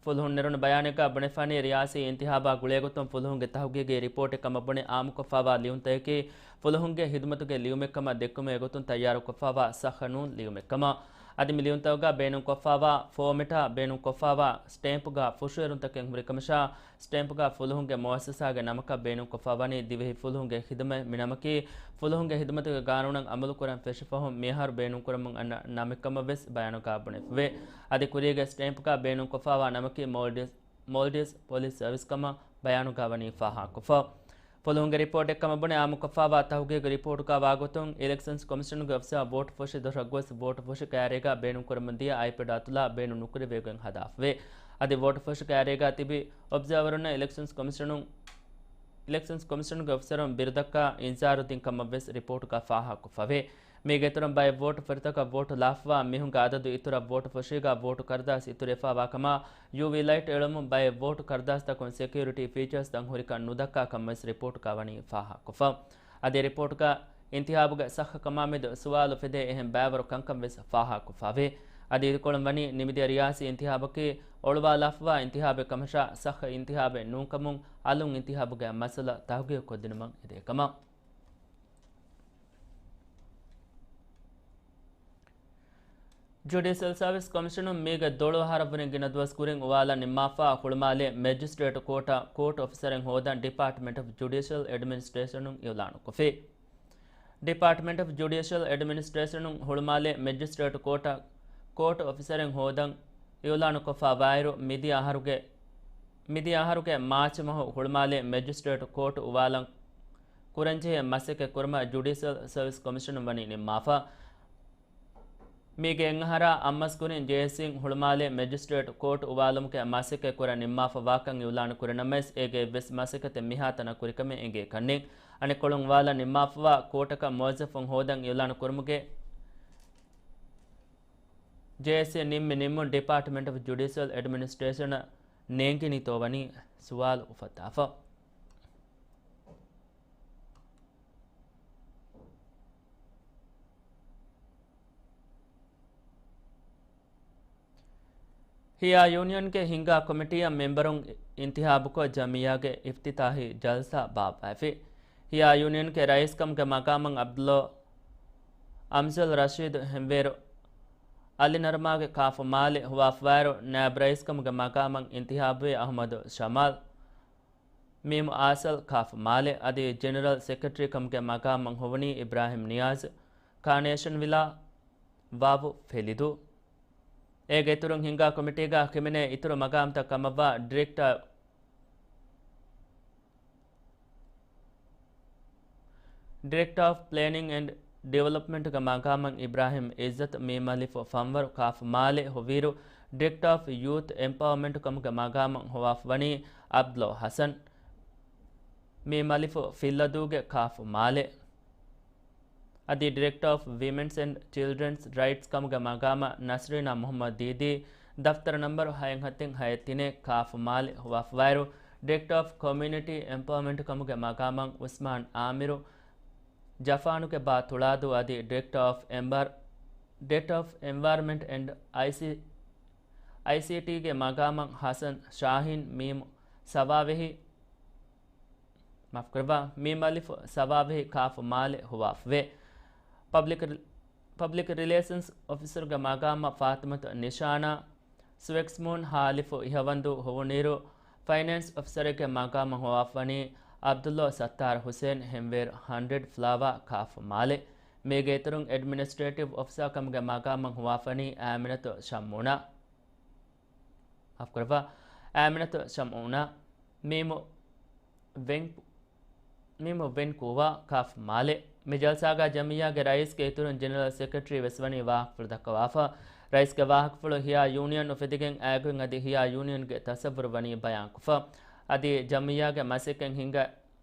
ފުލުހުން ނެރުނު ބަޔާނެއްގަ ބުނެފާނީ، ރިޔާސީ އިންތިހާބާ ގުޅޭގޮތުން ފުލުހުންގެ ތަހުގީގީ ރިޕޯޓެއް ކަމަށް ބުނެ އާއްމުކޮށްފާވާ ލިޔުންތަކަކީ ފުލުހުންގެ ހިދުމަތުގެ ލިޔުމެއްކަމަށް ދެއްކުމެއް ގޮތުން ތައްޔާރުކޮށްފާވާ ސައްހަ ނޫން ލިޔުމެއްކަމަށް. އަދި މި ލިޔުންތަކުގަ ބޭނުންކޮށްފާވާ ފޯމެޓާ ބޭނުންކޮށްފާވާ ސްޓޭމްޕުގަ ފުށުއެރުންތަކެއް ހުރިކަމަށާ، ސްޓޭމްޕުގަ ފުލުހުންގެ މުއައްސަސާގެ ނަމަކަށް ބޭނުންކޮށްފަ ވަނީ ދިވެހި ފުލުހުންގެ ހިދުމަތް. މި ނަމަކީ ފުލުހުންގެ ހިދުމަތުގެ ގާނޫނަށް އަމަލުކުރަން ފެށިފަހުން މިއަހަރު ބޭނުންކުރަމުން އަންނަ ނަމެއްކަމަށް ވެސް ބަޔާނުގަ ބުނެފެވޭ. އަދި ކުރީގެ ސްޓޭމްޕުގަ ބޭނުންކޮށްފަވާ ނަމަކީ މޯލްޑިވްސް، މޯލްޑިވްސް ޕޮލިސް ސަރވިސް ކަމަށް ބަޔާނުގަ ވަނީ ފާހަގަކޮށްފަ. ފުލުހުންގެ ރިޕޯޓެއް ކަމަށް ބުނެ އާއްމުކޮށްފަވާ ތަހުގީގު ރިޕޯޓުގަ ވާގޮތުން، އިލެކްޝަންސް ކޮމިޝަނުގެ އޮފިސަރ ވޯޓު ފޮށި ދޮށަށް ގޮސް ވޯޓު ފޮށި ކައިރީގަ ބޭނުންކުރަމުން ދިޔަ އައިޕެޑް އަތުލާ ބޭނުން ނުކުރެވިގެން ހަދާފަވޭ. އަދި ވޯޓު ފޮށި ކައިރީގަ ތިބި އޮބްޒާވަރުންނަށް އިލެކްޝަންސް ކޮމިޝަނުން، އިލެކްޝަންސް ކޮމިޝަނުގެ އޮފިސަރުން ބިރުދައްކާ އިންޒާރު ދިން ކަމަށް ވެސް ރިޕޯޓުގަ ފާހަގަކޮށްފަވޭ. މީގެ އިތުރުން ބައެއް ވޯޓު ފޮށިތަކަށް ވޯޓު ލާފަވާ މީހުންގެ އަދަދު އިތުރަށް ވޯޓު ފޮށީގަ ވޯޓު ކަރުދާސް އިތުރުވެފަވާ ކަމަށް ޔޫވީ ލައިޓް އެޅުމުން ބައެއް ވޯޓު ކަރުދާސްތަކުން ސެކިއުރިޓީ ފީޗާސްތައް ހުރިކަން ނުދައްކާ ކަމަށް ވެސް ރިޕޯޓުގަ ވަނީ ފާހަގަކޮށްފަ. އަދި ރިޕޯޓުގަ އިންތިހާބުގެ ސައްހަ ކަމާމެދު ސުވާލު ފެދޭ އެހެން ބައިވަރު ކަންކަން ވެސް ފާހަގަކޮށްފަވޭ. އަދި އިދިކޮޅުން ވަނީ ނިމިދިޔަ ރިޔާސީ އިންތިހާބަކީ އޮޅުވާލާފަވާ އިންތިހާބެއް ކަމަށާ، ސައްހަ އިންތިހާބެއް ނޫންކަމުން އަލުން އިންތިހާބުގެ މައްސަލަ ތަހުގީގުކޮށްދިނުމަށް އެދޭ ކަމަށް. ޖުޑިޝަލް ސާވިސް ކޮމިޝަނުން މީގެ ދޮޅު އަހަރަށްވުރެ ގިނަ ދުވަސް ކުރިން އުވާލަން ނިންމާފަ ހުޅުމާލެ މެޖިސްޓްރޭޓް ކޯޓަށް ކޯޓް އޮފިސަރެއް ހޯދަން ޑިޕާޓްމަންޓް އޮފް ޖުޑިޝަލް އެޑްމިނިސްޓްރޭޝަނުން އިއުލާނުކޮށްފި. ޑިޕާޓްމަންޓް އޮފް ޖުޑިޝަލް އެޑްމިނިސްޓްރޭޝަނުން ހުޅުމާލެ މެޖިސްޓްރޭޓް ކޯޓަށް ކޯޓް އޮފިސަރެއް ހޯދަން އިއުލާނުކޮށްފަ ވާއިރު، މިދިޔަ އަހަރުގެ، މިދިޔަ އަހަރުގެ މާޗް މަހު ހުޅުމާލެ މެޖިސްޓްރޭޓް ކޯޓް އުވާލަން ކުރަންޖެހޭ މަސައްކަތް ކުރުމަށް ޖުޑިޝަލް ސަރވިސް ކޮމިޝަނުން ވަނީ ނިންމާފަ. މީގެ އެއްއަހަރާ އަށްމަސް ކުރިން ޖޭއެސްސީން ހުޅުމާލެ މެޖިސްޓްރޭޓް ކޯޓް އުވާލުމުގެ މަސައްކަތް ކުރަން ނިންމާފަ ވާކަން އިއުލާނު ކުރި ނަމަވެސް، އޭގެ އެއްވެސް މަސައްކަތެއް މިހާތަނަށް ކުރިކަމެއް އެނގޭކަށްނެތް. އަނެއްކޮޅުން އުވާލަން ނިންމާފަވާ ކޯޓަކަށް މުވައްޒަފުން ހޯދަން އިއުލާނު ކުރުމުގެ ޖޭއެސްސީ ނިންމި ނިންމުން ޑިޕާޓްމަންޓް އޮފް ޖުޑިޝަލް އެޑްމިނިސްޓްރޭޝަނަށް ނޭނގިނީތޯ ވަނީ ސުވާލު އުފައްދާފަ. ހިޔާ ޔޫނިއަންގެ ހިންގާ ކޮމިޓީއަށް މެމްބަރުން އިންތިހާބުކޮށް ޖަމިއްޔާގެ އިފްތިތާހީ ޖަލްސާ ބާއްވައިފި. ހިޔާ ޔޫނިއަންގެ ރައީސްކަމުގެ މަގާމަށް އަބްދުﷲ އަމްޒަލް ރަޝީދު ހެންވޭރު އަލި ނަރުމާގެ ކާފު މާލެ ހޮވާފަވާއިރު، ނާއިބް ރައީސްކަމުގެ މަގާމަށް އިންތިހާބުވި އަހުމަދު ޝަމާލް، މީމު އާސަލް ކާފު މާލެ އަދި ޖެނެރަލް ސެކްރެޓަރީ ކަމުގެ މަގާމަށް ހޮވުނީ އިބްރާހިމް ނިޔާޒް، ކާނޭޝަން ވިލާ، ވާވު ފެލިދޫ. އޭގެ އިތުރުން ހިންގާ ކޮމިޓީގަ ހިމެނޭ އިތުރު މަގާމްތައް ކަމަށްވާ ޑިރެކްޓަރ، ޑިރެކްޓަރ އޮފް ޕްލޭނިން އެންޑް ޑިވެލޮޕްމަންޓްގެ މަގާމަށް އިއްޒަތު މީމް އަލިފު ފަންވަރު ކާފު މާލެ ހޮވިއިރު، ޑިރެކްޓަރ އޮފް ޔޫތު އެމްޕަވަރމަންޓް ކަމުގެ މަގާމަށް ހޮވާފަ ވަނީ އަބްދުﷲ ހަސަން، މީމް އަލިފު ފިއްލަދޫގެ ކާފު މާލެ. އަދި ޑިރެކްޓަރ އޮފް ވިމެންސް އެންޑް ޗިލްޑްރެންސް ރައިޓްސް ކަމުގެ މަގާމަށް ނަސްރީނާ މުހައްމަދު ދީދީ، ދަފްތަރު ނަންބަރު ހައެއް ހަތެއް ހައެއް ތިނެއް ކާފު މާލެ ހޮވާފަވާއިރު، ޑިރެކްޓަރ އޮފް ކޮމިއުނިޓީ އެމްޕަވަރމަންޓް ކަމުގެ މަގާމަށް އުސްމާން އާމިރު، ޖަފާނުގެ ބާ ތުޅާދޫ އަދި ޑިރެކްޓަރ އޮފް އެމްބަރ، ޑެޓް އޮފް އެންވަޔަރަންމަންޓް އެންޑް އައިސީ، އައިސީޓީގެ މަގާމަށް ހަސަން ޝާހީން މީމު ސަވާވެހި، މާފުކުރައްވާ، މީމް އަލިފު ސަވާވެހި ކާފު މާލެ ހޮވާފަވޭ. ޕަބްލިކް ރި-، ޕަބްލިކް ރިލޭޝަންސް އޮފިސަރުގެ މަގާމަށް ފާތިމަތު ނިޝާނާ، ސުވެކްސްމޫން ހާލިފު އިހަވަންދޫ ހޮވުނުއިރު، ފައިނޭންސް އޮފިސަރެއްގެ މަގާމަށް ހޮވާފަވަނީ އަބްދުﷲ ސައްތާރު ހުސޭން ހެންވޭރު ހަންޑްރެޑް ފްލާވާ ކާފު މާލެ. މީގެ އިތުރުން އެޑްމިނިސްޓްރޭޓިވް އޮފިސާ ކަމުގެ މަގާމަށް ހޮވާފަވަނީ އާމިނަތު ޝަމްއުނާ. މާފުކުރައްވާ، އާމިނަތު ޝަމްއުނާ. މީމު ވެން-، މީމު ވެން ކޫވާ ކާފު މާލެ. މި ޖަލްސާގަ ޖަމިއްޔާގެ ރައީސްގެ އިތުރުން ޖެނެރަލް ސެކްރެޓަރީ ވެސް ވަނީ ވާހަކަފުޅު ދައްކަވާފަ. ރައީސްގެ ވާހަކަފުޅު ހިޔާ ޔޫނިއަން އުފެދިގެން އައިގެން އަދި ހިޔާ ޔޫނިއަންގެ ތަސައްވުރު ވަނީ ބަޔާންކޮށްފަ. އަދި ޖަމިއްޔާގެ މަސައްކަތް ހިނގަ-،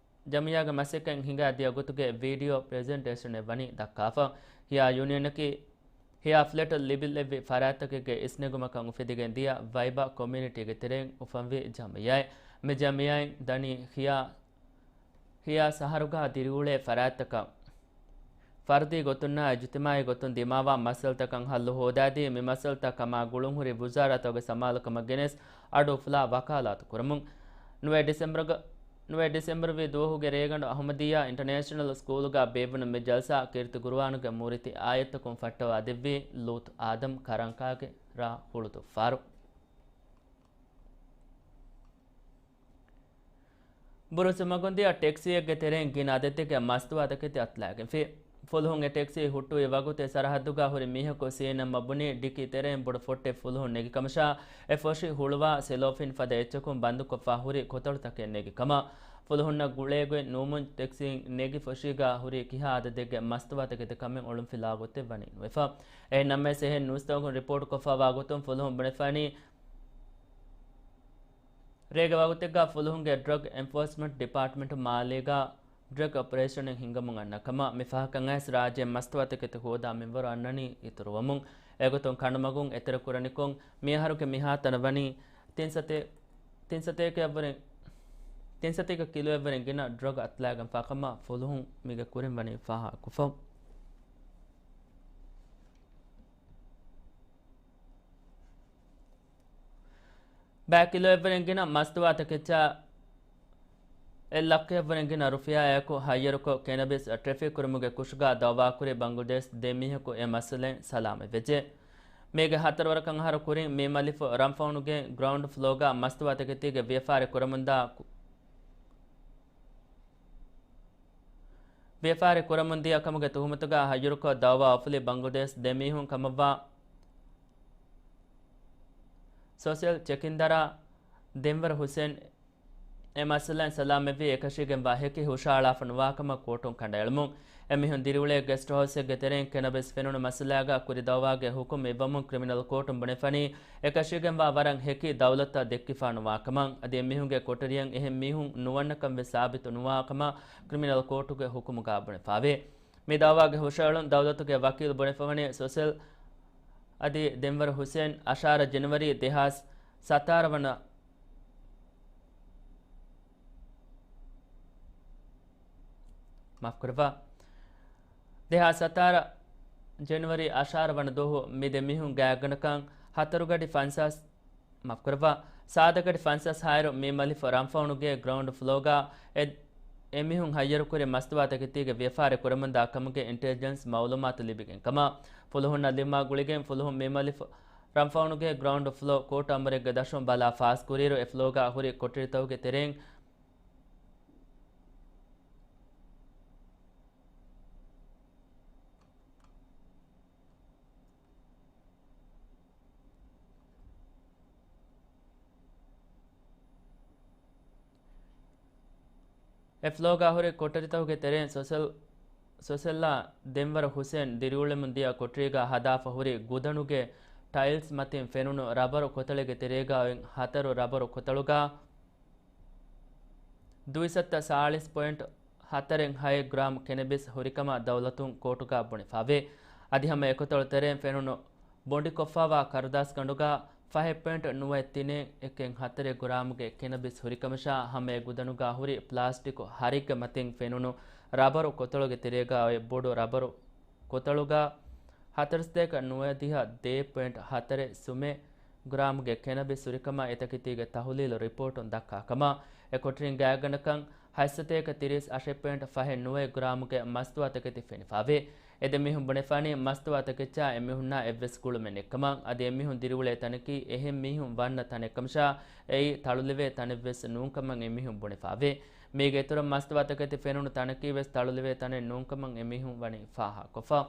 ޖަމިއްޔާގެ މަސައްކަތް ހިނގާ ދިޔަ ގޮތުގެ ވީޑިއޯ ޕްރެޒެންޓޭޝަނެއް ވަނީ ދައްކާފަ. ހިޔާ ޔޫނިއަނަކީ ހިޔާ ފްލެޓު ލިބިލެއްވި ފަރާތްތަކެއްގެ އިސްނެގުމަކަށް އުފެދިގެން ދިޔަ ވައިބާ ކޮމިއުނިޓީގެ ތެރެއިން އުފަންވި ޖަމިއްޔާއެއް. މި ޖަމިއްޔާއިން ދަނީ ހިޔާ، ހިޔާ ސަހަރުގަ ދިރިއުޅޭ ފަރާތްތަކަށް ފަރުދީ ގޮތުންނާ އިޖުތިމާއީ ގޮތުން ދިމާވާ މައްސަލަތަކަށް ހައްލު ހޯދާދީ، މި މައްސަލަތައް ކަމާ ގުޅުންހުރި ވުޒާރާތަކުގެ ސަމާލުކަމަށް ގެނެސް އަޑު އުފުލާ ވަކާލާތު ކުރަމުން. ނުވަ ޑިސެމްބަރުގަ-، ނުވަ ޑިސެމްބަރު ވި ދުވަހުގެ ރޭގަނޑު އަހުމަދިއްޔާ އިންޓަރނޭޝަނަލް ސްކޫލުގަ ބޭއްވުނު މި ޖަލްސާ ކީރިތި ގުރުއާނުގެ މޫރިތި އާޔަތްތަކުން ފައްޓަވާ ދެއްވީ ލޫޠު އާދަމް ކަރަންކާގެ ރާ ހުޅުދުއްފާރު. ބުރުޒު މަގުންދިޔަ ޓެކްސީއެއްގެ ތެރެއިން ގިނަ އަދަދެއްގެ މަސްތުވާތަކެތި އަތުލާގެންފި. ފުލުހުން އެ ޓެކްސީ ހުއްޓުވި ވަގުތު އެ ސަރަހައްދުގަ ހުރި މީހަކު ސީނަންމަ ބުނީ ޑިކީ ތެރެއިން ބޮޑު ފޮއްޓެއް ފުލުހުން ނެގި ކަމަށާ، އެ ފޮށި ހުޅުވާ ސެލޯފިން ފަދަ އެއްޗަކުން ބަންދުކޮށްފަ ހުރި ކޮތަޅުތަކެއް ނެގި ކަމަށް. ފުލުހުންނަށް ގުޅޭގޮތް ނުވުމުން ޓެކްސީން ނެގި ފޮށީގަ ހުރި ކިހާ އަދަދެއްގެ މަސްތުވާތަކެތި ކަމެއް އޮޅުންފިލާ ގޮތެއް ވަނީ ނުވެފަ. އެހެން ނަމަވެސް އެހެން ނޫސްތަކުން ރިޕޯޓް ކޮށްފަވާ ގޮތުން ފުލުހުން ބުނެފަވަނީ، ރޭގެ ވަގުތެއްގަ ފުލުހުންގެ ޑްރަގް އެންފޯސްމަންޓް ޑިޕާޓްމަންޓް މާލޭގަ ޑްރަގް އޮޕަރޭޝަނެއް ހިންގަމުން އަންނަ ކަމަށް. މި ފަހަކަށް އައިސް ރާއްޖެ މަސްތުވާތަކެތި ހޯދާ މިންވަރު އަންނަނީ އިތުރުވަމުން. އެގޮތުން ކަނޑުމަގުން އެތެރެކުރަނިކޮށް، މިއަހަރުގެ މިހާތަނަށް ވަނީ ތިން ސަތޭ-، ތިން ސަތޭކައަށްވުރެ-، ތިން ސަތޭކަ ކިލޯއަށްވުރެ ގިނަ ޑްރަގް އަތުލާގެންފާ ކަމަށް ފުލުހުން މީގެ ކުރިން ވަނީ ފާހަގަކޮށްފަ. ބައި ކިލޯއަށްވުރެ ގިނަ މަސްތުވާތަކެއްޗާ އެއް ލައްކައަށްވުރެ ގިނަ ރުފިޔާއާއެކު ހައްޔަރުކޮށް ކެނަބިސް ޓްރެފިކް ކުރުމުގެ ކުށުގަ ދައުވާކުރި ބަންގްލަދޭޝް ދެ މީހަކު އެ މައްސަލައިން ސަލާމަތްވެއްޖެ. މީގެ ހަތަރު ވަރަކަށް އަހަރު ކުރިން މި މަލިފު ރަންފައުނުގެ ގްރައުންޑް ފްލޯގަ މަސްތުވާތަކެތީގެ ވިޔަފާރި ކުރަމުންދާ ކު-، ވިޔަފާރި ކުރަމުންދިޔަ ކަމުގެ ތުހުމަތުގަ ހައްޔަރުކޮށް ދައުވާ އުފުލި ބަންގްލަދޭޝް ދެ މީހުން ކަމަށްވާ ސޯޝަލް ޗެކިންދަރާ ދެންވަރު ހުސެން އެ މައްސަލައިން ސަލާމަތްވީ އެކަށީގެންވާ ހެކި ހުށައަޅާފަ ނުވާކަމަށް ކޯޓުން ކަނޑައެޅުމުން. އެމީހުން ދިރިއުޅޭ ގެސްޓް ހައުސްއެއްގެ ތެރެއިން ކެނަބިސް ފެނުނު މައްސަލާގަ ކުރި ދައުވާގެ ހުކުމް އިއްވަމުން ކްރިމިނަލް ކޯޓުން ބުނެފަނީ، އެކަށީގެންވާ ވަރަށް ހެކި ދައުލަތަށް ދެއްކިފާ ނުވާކަމަށް، އަދި އެމީހުންގެ ކޮޓަރިއަށް އެހެން މީހުން ނުވަންނަކަން ވެސް ސާބިތު ނުވާކަމަށް ކްރިމިނަލް ކޯޓުގެ ހުކުމުގަ ބުނެފާވޭ. މި ދައުވާގެ ހުށައެޅުން ދައުލަތުގެ ވަކީލް ބުނެފަވަނީ ސޮސެލް އަދި ދެންވަރު ހުސެން އަށާރަ ޖެނުއަރީ ދެހާސް ސަތާރަ ވަނަ، މާފުކުރައްވާ، ދެހާސް ސަތާރަ ޖެނުއަރީ އަށާރަ ވަނަ ދުވަހު މި ދެ މީހުން ގާތްގަނޑަކަށް ހަތަރުގަޑި ފަންސާސް، މާފުކުރައްވާ، ސާދަގަޑި ފަންސާސް ހާއިރު މި މަލިފު ރަންފައުނުގެ ގްރައުންޑް ފްލޯގަ އެ، އެމީހުން ހައްޔަރުކުރި މަސްތުވާތަކެތީގެ ވިޔަފާރި ކުރަމުންދާ ކަމުގެ އިންޓެލިޖެންސް މައުލޫމާތު ލިބިގެން ކަމަށް. ފުލުހުންނަށް ލިބުމާ ގުޅިގެން ފުލުހުން މި މަލިފު ރަންފައުނުގެ ގްރައުންޑް ފްލޯ ކޯޓު އަމުރެއްގެ ދަށުން ބަލާ ފާސްކުރިއިރު އެ ފްލޯގަ ހުރި ކޮޓަރިތަކުގެ ތެރެއިން އެ ފްލޯގަ ހުރި ކޮޓަރިތަކުގެ ތެރެއިން ސޮސެލް، ސޮސެލްއާ ދެންވަރު ހުސެން ދިރިއުޅެމުން ދިޔަ ކޮޓަރީގަ ހަދާފަ ހުރި ގުދަނުގެ ޓައިލްސް މަތިން ފެނުނު ރަބަރު ކޮތަޅެއްގެ ތެރޭގަ އޮތް ހަތަރު ރަބަރު ކޮތަޅުގަ ދުއިސައްތަ ސާޅީސް ޕޮއިންޓް ހަތަރެއް ހައެއް ގްރާމް ކެނެބިސް ހުރިކަމަށް ދައުލަތުން ކޯޓުގަ ބުނެފާވޭ. އަދި ހަމަ އެކޮތަޅު ތެރެއިން ފެނުނު ބޮނޑިކޮށްފާވާ ކަރުދާސްގަނޑުގަ ފަހެއް ޕޮއިންޓް ނުވައެއް ތިނެއް އެކެއް ހަތަރެއް ގްރާމްގެ ކެނަބިސް ހުރިކަމަށާ، ހަމަ އެ ގުދަނުގަ ހުރި ޕްލާސްޓިކު ހަރިއްގެ މަތިން ފެނުނު ރަބަރު ކޮތަޅުގެ ތެރޭގަ އޮތް ބޮޑު ރަބަރު ކޮތަޅުގަ ހަތަރުސަތޭކަ ނުވަދިހަ ދޭއް ޕޮއިންޓް ހަތަރެއް ސުމެ ގްރާމުގެ ކެނަބިސް ހުރިކަމަށް އެތަކެތީގެ ތަހުލީލު ރިޕޯޓުން ދައްކާ ކަމަށް. އެ ކޮޓަރިން ގާތްގަނޑަކަށް ހަތްސަތޭކަ ތިރީސް އަށެއް ޕޮއިންޓް ފަހެއް ނުވައެއް ގްރާމުގެ މަސްތުވާތަކެތި ފެނިފާވޭ. އެ ދެ މީހުން ބުނެފާނީ މަސްތުވާތަކެއްޗާ އެމީހުންނާ އެއްވެސް ގުޅުމެއް ނެތްކަމަށް. އަދި އެމީހުން ދިރިއުޅޭ ތަނަކީ އެހެން މީހުން ވަންނަ ތަނެއްކަމަށާ، އެއީ ތަޅުލެވޭ ތަނެއްވެސް ނޫންކަމަށް އެމީހުން ބުނެފާވޭ. މީގެ އިތުރަށް މަސްތުވާތަކެތި ފެނުނު ތަނަކީވެސް ތަޅުލެވޭ ތަނެއް ނޫންކަމަށް އެމީހުން ވަނީ ފާހަގަކޮށްފަ.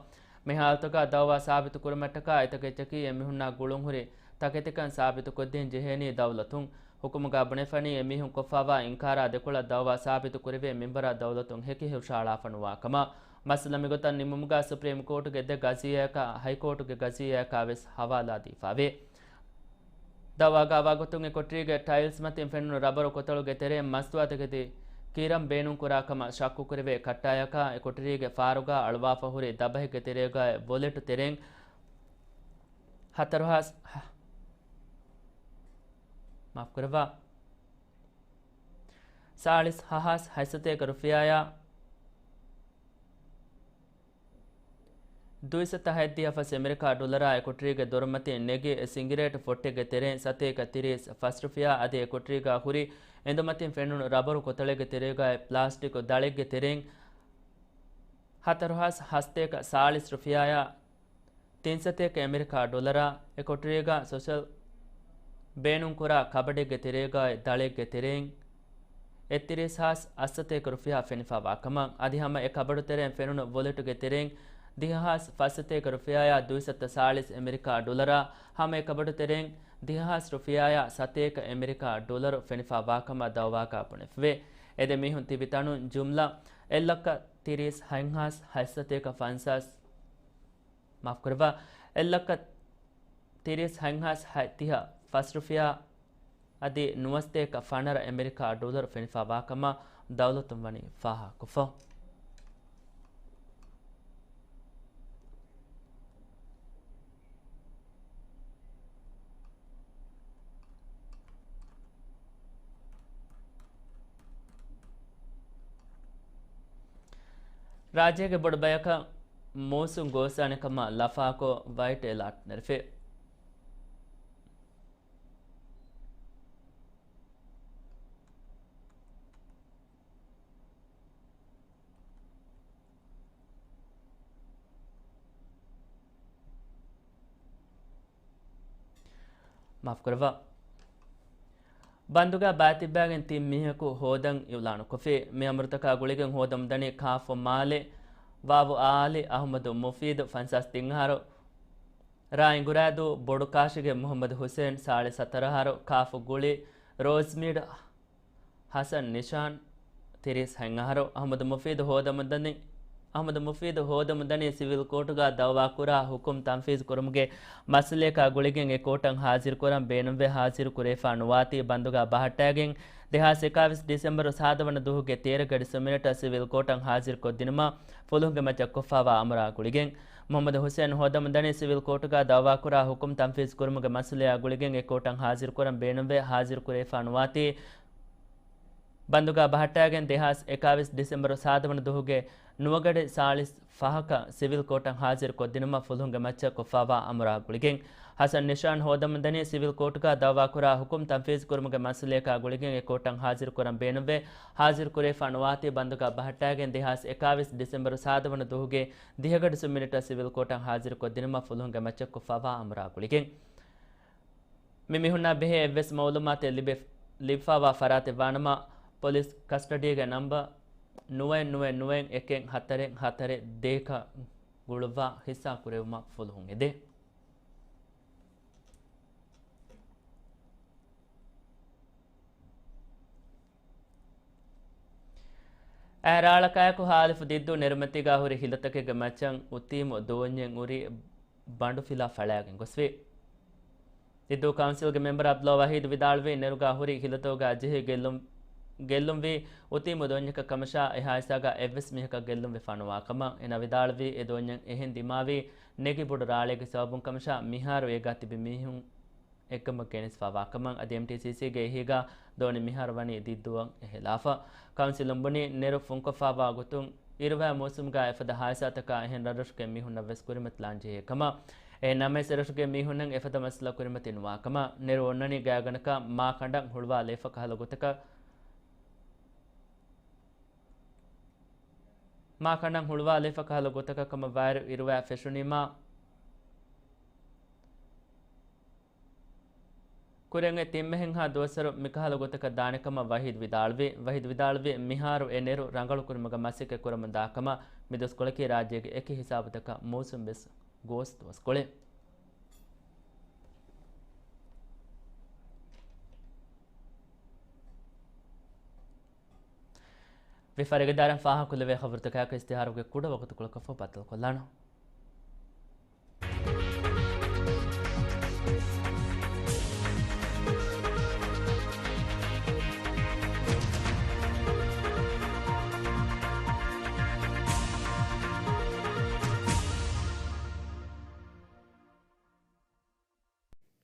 މި ހާލަތުގަ ދައުވާ ސާބިތު ކުރުމަށްޓަކާ އެތަކެއްޗަކީ އެމީހުންނާ ގުޅުންހުރި ތަކެތިކަން ސާބިތުކޮށްދޭން ޖެހޭނީ ދައުލަތުން. ހުކުމުގަ ބުނެފަނީ އެމީހުން ކޮށްފާވާ އިންކާރާ ދެކޮޅަށް ދައުވާ ސާބިތު ކުރެވޭ މިންވަރާ ދައުލަތުން ހެކި ހުށަހަޅާފަ ނުވާ ކަމަށް. މައްސަލަ މިގޮތަށް ނިމުމުގަ ސުޕްރީމް ކޯޓުގެ ދެ ގަޒީއަކާ ހައިކޯޓުގެ ގަޒީއަކާ ވެސް ހަވާލާ ދީފާވޭ. ދައުވާގަ ވާގޮތުން އެ ކޮޓަރީގެ ޓައިލްސް މަތިން ފެނުނު ރަބަރު ކޮތަޅުގެ ތެރެއިން މަސްތުވާތަކެތި ކީރަން ބޭނުންކުރާ ކަމަށް ޝައްކުކުރެވޭ ކައްޓާއަކާ އެ ކޮޓަރީގެ ފާރުގަ އަޅުވާފަ ހުރި ދަބަހެއްގެ ތެރޭގައި ވޮލެޓު ތެރެއިން ހަތަރު ހާސް، މާފުކުރައްވާ، ސާޅީސް ހަ ހާސް ހަތްސަތޭކަ ރުފިޔާއާ ދުއިސައްތަ ހަތްދިހަ ފަސް އެމެރިކާ ޑޮލަރާ އެ ކޮޓަރީގެ ދޮރުމަތިން ނެގި، އެ ސިނގިރޭޓު ފޮއްޓެއްގެ ތެރެއިން ސަތޭކަ ތިރީސް ފަސް ރުފިޔާ އަދި އެ ކޮޓަރީގަ ހުރި އެނދުމަތިން ފެނުނު ރަބަރު ކޮތަޅެއްގެ ތެރޭގައި ޕްލާސްޓިކު ދަޅެއްގެ ތެރެއިން ހަތަރު ހާސް ހަސަތޭކަ ސާޅީސް ރުފިޔާއާ ތިން ސަތޭކަ އެމެރިކާ ޑޮލަރާ އެ ކޮޓަރީގަ ސޮޝަލް ބޭނުންކުރާ ކަބަޑެއްގެ ތެރޭގައި ދަޅެއްގެ ތެރެއިން އެއްތިރީސް ހާސް އަށްސަތޭކަ ރުފިޔާ ފެނިފާވާ ކަމަށް. އަދި ހަމަ އެ ކަބަޑު ތެރެއިން ފެނުނު ވޮލެޓުގެ ތެރެއިން ދިހަ ހާސް ފަސް ސަތޭކަ ރުފިޔާއާ ދުއިސައްތަ ސާޅީސް އެމެރިކާ ޑޮލަރާ ހަމަ އެ ކަބަޑު ތެރެއިން ދިހަ ހާސް ރުފިޔާއާ ސަތޭކަ އެމެރިކާ ޑޮލަރު ފެނިފާވާ ކަމަށް ދައުވާގަ ބުނެފިވޭ. އެ ދެ މީހުން ތިބި ތަނުން ޖުމްލަ އެއް ލައްކަ ތިރީސް ހަތް ހާސް ހަތްސަތޭކަ ފަންސާސް، މާފުކުރައްވާ، އެއް ލައްކަ ތިރީސް ހަތް ހާސް ހަތްދިހަ ފަސް ރުފިޔާ އަދި ނުވަސަތޭކަ ފަނަރަ އެމެރިކާ ޑޮލަރު ފެނިފާވާ ކަމަށް ދައުލަތުން ވަނީ ފާހަގަކޮށްފަ. ރާއްޖޭގެ ބޮޑު ބަޔަކަށް މޫސުން ގޯސްވާނެ ކަމަށް ލަފާކޮށް ވައިޓް އެލާޓް ނެރެފި. މާފުކުރައްވާ. ބަންދުގަ ބައިތިއްބައިގެން ތިން މީހަކު ހޯދަން އިއުލާނުކޮށްފި. މި އަމުރުތަކާ ގުޅިގެން ހޯދަމުންދަނީ ކާފޮ މާލެ، ވާވު އާލި، އަހުމަދު މުފީދު ފަންސާސް ތިން އަހަރު، ރ. އިނގުރާދޫ ބޮޑުކާށިގެ މުހައްމަދު ހުސެން ސާޅީސް ހަތަރު އަހަރު، ކާފު ގުޅި ރޯޒްމީޑް ހަސަން ނިޝާން ތިރީސް ހަތް އަހަރު، އަހުމަދު މުފީދު ހޯދަމުންދަނީ، އަހުމަދު މުފީދު ހޯދަމުންދަނީ ސިވިލް ކޯޓުގަ ދައުވާކުރާ ހުކުމް ތަންފީޒު ކުރުމުގެ މައްސަލަޔަކާ ގުޅިގެން އެ ކޯޓަށް ހާޒިރުކުރަން ބޭނުންވެ ހާޒިރު ކުރެވިފާ ނުވާތީ ބަންދުގަ ބަހައްޓާގެން ދެހާސް އެކާވީސް ޑިސެމްބަރު ސާދަވަނަ ދުވަހުގެ ތޭރަ ގަޑި ސުމިނެޓަށް ސިވިލް ކޯޓަށް ހާޒިރުކޮށްދިނުމަށް ފުލުހުންގެ މައްޗަށް ކޮށްފާވާ އަމުރާ ގުޅިގެން. މުހައްމަދު ހުސެން ހޯދަމުންދަނީ ސިވިލް ކޯޓުގަ ދައުވާކުރާ ހުކުމް ތަންފީޒު ކުރުމުގެ މައްސަލަޔާ ގުޅިގެން އެ ކޯޓަށް ހާޒިރުކުރަން ބޭނުންވެ ހާޒިރު ކުރެވިފާ ނުވާތީ ބަންދުގަ ބަހައްޓާގެން ދެހާސް އެކާވީސް ޑިސެމްބަރު ސާދަވަނަ ދުވަހުގެ ނުވަގަޑި ސާޅީސް ފަހަކަށް ސިވިލް ކޯޓަށް ހާޒިރު ކޮށްދިނުމަށް ފުލުހުންގެ މައްޗަށް ކޮށްފާވާ އަމުރާ ގުޅިގެން. ހަސަން ނިޝާން ހޯދަމުންދަނީ ސިވިލް ކޯޓުގަ ދައުވާކުރާ ހުކުމް ތަންފީޒު ކުރުމުގެ މައްސަލަޔަކާ ގުޅިގެން އެ ކޯޓަށް ހާޒިރު ކުރަން ބޭނުންވެ ހާޒިރު ކުރެވިފާ ނުވާތީ ބަންދުގަ ބަހައްޓާގެން ދެހާސް އެކާވީސް ޑިސެމްބަރު ސާދަވަނަ ދުވަހުގެ ދިހަގަޑި ސުމިނެޓަށް ސިވިލް ކޯޓަށް ހާޒިރު ކޮށްދިނުމަށް ފުލުހުންގެ މައްޗަށް ކޮށްފާވާ އަމުރާ ގުޅިގެން. މި މީހުންނާ ބެހޭ އެއްވެސް މައުލޫމާތެއް ލިބި، ލިބިފާވާ ފަރާތެއް ވާނަމަ، ޕޮލިސް ކަސްޓަޑީގެ ނަންބަ ނުވައެއް ނުވައެއް ނުވައެއް އެކެއް ހަތަރެއް ހަތަރެއް ދޭކަށް ގުޅުއްވާ ހިއްސާ ކުރެވުމަށް ފުލުހުން އެދޭ. އައިރާޅަކާއެކު ހާލިފު ދިއްދޫ ނެރުމަތީގަ ހުރި ހިލަތަކެއްގެ މައްޗަށް އުތީމު ދޯންޏެއް އުރި ބަނޑުފިލާ ފަޅާގެން ގޮސްފި. ދިއްދޫ ކައުންސިލްގެ މެމްބަރ އަބްދުﷲ ވަހީދު ވިދާޅުވީ، ނެރުގަ ހުރި ހިލަތަކުގަ ޖެހި ގެއްލުން، ގެއްލުންވީ އުތީމު ދޯންޏަކަށް ކަމަށާ، އެ ހާދިސާގަ އެއްވެސް މީހަކަށް ގެއްލުން ވެފާ ނުވާ ކަމަށް. އޭނާ ވިދާޅުވީ، އެ ދޯންޏަށް އެހެން ދިމާވީ ނެގި ބޮޑު ރާޅެއްގެ ސަބަބުން ކަމަށާ، މިހާރު އޭގަ ތިބި މީހުން އެއްގަމަށް ގެނެސްފާވާކަމަށް އަދި އެމްޓީސީސީގެ އެހީގަ ދޯނި މިހާރު ވަނީ ދިއްދޫއަށް އެހިލާފަށް. ކައުންސިލުން ބުނީ، ނެރު ފުންކޮށްފާވާ ގޮތުން އިރުވާ މޫސުމުގަ އެފަދަ ހާދިސާތަކާ އެހެން ރަށްރަށުގެ މީހުންނަށް ވެސް ކުރިމަތިލާން ޖެހޭ ކަމަށް، އެހެން ނަމަވެސް އެރަށުގެ މީހުންނަށް އެފަދަ މައްސަލަ ކުރިމަތި ނުވާ ކަމަށް، ނެރު އޮންނަނީ ގާތްގަނޑަކަށް މާ ކަނޑަށް ހުޅުވާލައިފަ ކަހަލަ ގޮތަކަށް، މާ ކަނޑަށް ހުޅުވާލައިފަ ކަހަލަ ގޮތަކަށް ކަމަށް ވާއިރު އިރުވާ ފެށުނީމާ، ކުރެން އެ ތިންމެހެންހާ ދުވަސްވަރު މިކަހަލަ ގޮތަކަށް ދާނެ ކަމަށް ވަހީދު ވިދާޅުވި. ވަހީދު ވިދާޅުވީ، މިހާރު އެ ނެރު ރަނގަޅު ކުރުމުގެ މަސައްކަތް ކުރަމުންދާ ކަމަށް. މި ދުވަސްކޮޅަކީ ރާއްޖޭގެ އެކި ހިސާބުތަކަށް މޫސުން ވެސް ގޯސް ދުވަސްކޮޅެއް. ވިޔަފާރިގެ ދާއިރާއިން ފާހަގަކުރެވޭ ޚަބަރުތަކާއެކު އިސްތިހާރުގެ ކުޑަ ވަގުތުކޮޅަކަށްފަހު ބައްދަލުކޮށްލާނަން.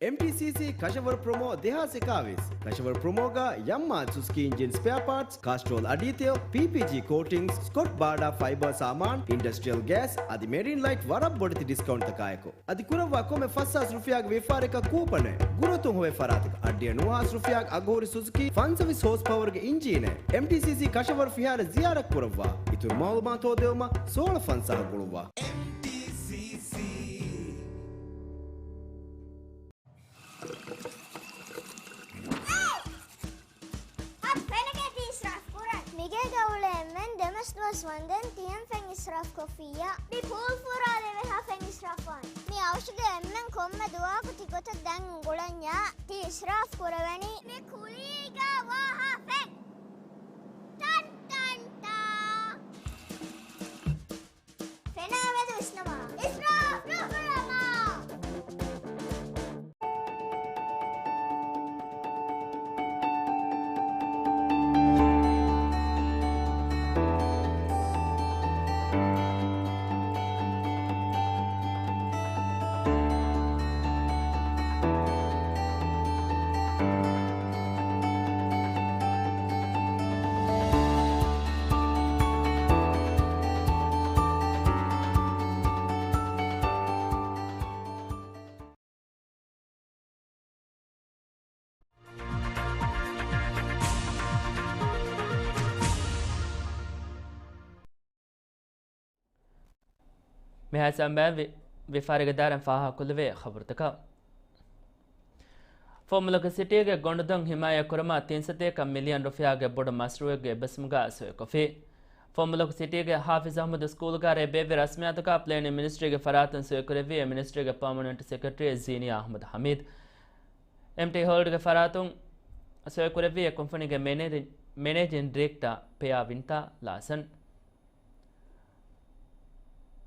އެމްޓީސީސީ ކަށަވަރު ޕްރޮމޯ ދެހާސް އެކާވީސް. ކަށަވަރު ޕްރޮމޯގަ ޔަމްމާ ސުޒުކީ އިންޖިން ސްޕެއާ ޕާޓްސް، ކާސްޓްރޯލް އަޑީތެލް، ޕީޕީޖީ ކޯޓިންގްސް، ސްކޮޓް ބާޑާ ފައިބާ ސާމާން، އިންޑަސްޓްރިއަލް ގޭސް އަދި މެރިން ލައިޓް ވަރަށް ބޮޑެތި ޑިސްކައުންޓްތަކާއެކު. އަދި ކުރައްވާ ކޮންމެ ފަސް ހާސް ރުފިޔާގެ ވިޔަފާރިއަކަށް ކޫޕަނެއް. ގުރަތުން ހޮވޭ ފަރާތަކަށް އަށްޑިހަ ނުވަ ހާސް ރުފިޔާގެ އަގުހުރި ސުޒުކީ ފަންސަވީސް ހޯސް ޕަވަރުގެ އިންޖީނެއް. އެމްޓީސީސީ ކަށަވަރު ފިހާރަ ޒިޔާރަތް ކުރައްވާ. އިތުރު މައުލޫމާތު ހޯދެވުމަށް ސޯޅަ ފަންސާހަށް ގުޅުއްވާ. އަދި ފެނަކޭ ތި އިސްރާފް ކުރަން. މިގޭގަ އުޅޭ އެންމެން ދެމަސް ދުވަސް ވަންދެން ތިހެން ފެން އިސްރާފް ކޮށްފިއްޔާ. މި ޕޫލް ފުރާލެވޭ ހާ ފެން އިސްރާފް ވާން. މި އަވަށުގެ އެންމެން ކޮންމެ ދުވަހަކު ތި ގޮތަށް ދެން އުނގުޅަންޏާ ތި އިސްރާފް ކުރެވެނީ. މި ކުލީގަ ވާހާ ފެން. ޓަން ޓަން ޓާ. ފެނާ މެދު ވިސްނަމާ. އިސްރާފް ނުކުރަމާ. މިހާތަން ބައި ވި-، ވިޔަފާރިގެ ދާއިރާއިން ފާހަގަކުރެވޭ ޚަބަރުތަކަށް. ފޮނުބަލަކު ސިޓީގެ ގޮނޑުދޮން ހިމާޔަތްކުރުމަށް ތިން ސަތޭކަ މިލިއަން ރުފިޔާގެ ބޮޑު މަޝްރޫއެއްގެ އެއްބަސްވުމުގަ ސޮއިކޮށްފި. ފޮނުބަލަކު ސިޓީގެ ޙާފިޒް އަޙްމަދު ސްކޫލްގަ ރޭ ބޭއްވި ރަސްމިއްޔާތަކަށް ޕްލޭނިން މިނިސްޓްރީގެ ފަރާތުން ސޮއިކުރެއްވި އެ މިނިސްޓްރީގެ ޕާމަނެންޓް ސެކްރެޓަރީ ޒީނިޔާ އަޙްމަދު ޙަމީދު. އެމްޓީ ހޯލްޑްގެ ފަރާތުން ސޮއިކުރެއްވި އެ ކުންފުނީގެ މެނޭޖި-، މެނޭޖިން ޑިރެކްޓަރ ޕެޔާ ވިންތާ ލާސަން.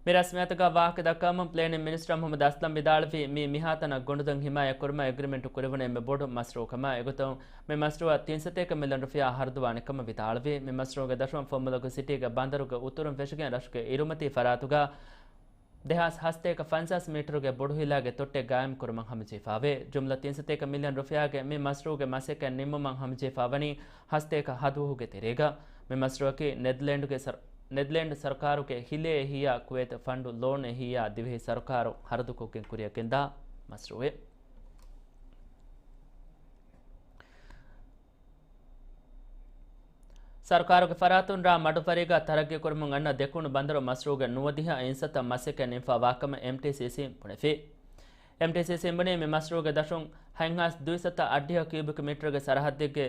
މި ރަސްމިއްޔާތުގަ ވާހަކަ ދައްކަވަމުން ޕްލޭނިން މިނިސްޓަރ މުޙައްމަދު އަސްލަމް ވިދާޅުވީ، މީ މިހާތަނަށް ގޮނޑުދޮން ހިމާޔަތްކުރުމަށް އެގްރިމެންޓު ކުރެވުނު އެންމެ ބޮޑު މަޝްރޫއުކަމަށް. އެގޮތުން މި މަޝްރޫއަށް ތިން ސަތޭކަ މިލިއަން ރުފިޔާ ހަރުދުވާނެ ކަމަށް ވިދާޅުވި. މި މަޝްރޫއުގެ ދަށުން ފޮނުބަލަކު ސިޓީގެ ބަނދަރުގެ އުތުރުން ފެށިގެން ރަށުގެ އިރުމަތީ ފަރާތުގަ ދެހާސް ހަސަތޭކަ ފަންސާސް މީޓަރުގެ ބޮޑު ހިލާގެ ތޮއްޓެއް ގާއިމްކުރުމަށް ހަމަޖެހިފައިވޭ. ޖުމްލަ ތިން ސަތޭކަ މިލިއަން ރުފިޔާގެ މި މަޝްރޫއުގެ މަސައްކަތް ނިންމުމަށް ހަމަޖެހިފައިވަނީ ހަސަތޭކަ ހަ ދުވަހުގެ ތެރޭގަ. މި މަޝްރޫއަކީ ނެދަލޭންޑުގެ ސަރ-، ނެދަލޭންޑު ސަރުކާރުގެ ހިލޭ އެހީއާ ކުވޭތު ފަންޑު ލޯން އެހީއާ ދިވެހި ސަރުކާރު ހަރަދުކޮށްގެން ކުރިއަށް ގެންދާ މަޝްރޫއެއް. ސަރުކާރުގެ ފަރާތުން ރާ މަޑުއްވަރީގަ ތަރައްގީކުރުމުން އަންނަ ދެކުނު ބަނދަރު މަޝްރޫއުގެ ނުވަދިހަ އިންސަތަ މަސައްކަތް ނިންފަވާކަމަށް އެމްޓީސީސީން ބުނެފި. އެމްޓީސީސީން ބުނީ މި މަޝްރޫއުގެ ދަށުން ހަތްހާސް ދުއިސަތަ އަށްޑިހަ ކިއުބިކް މީޓަރުގެ ސަރަހައްދެއްގެ،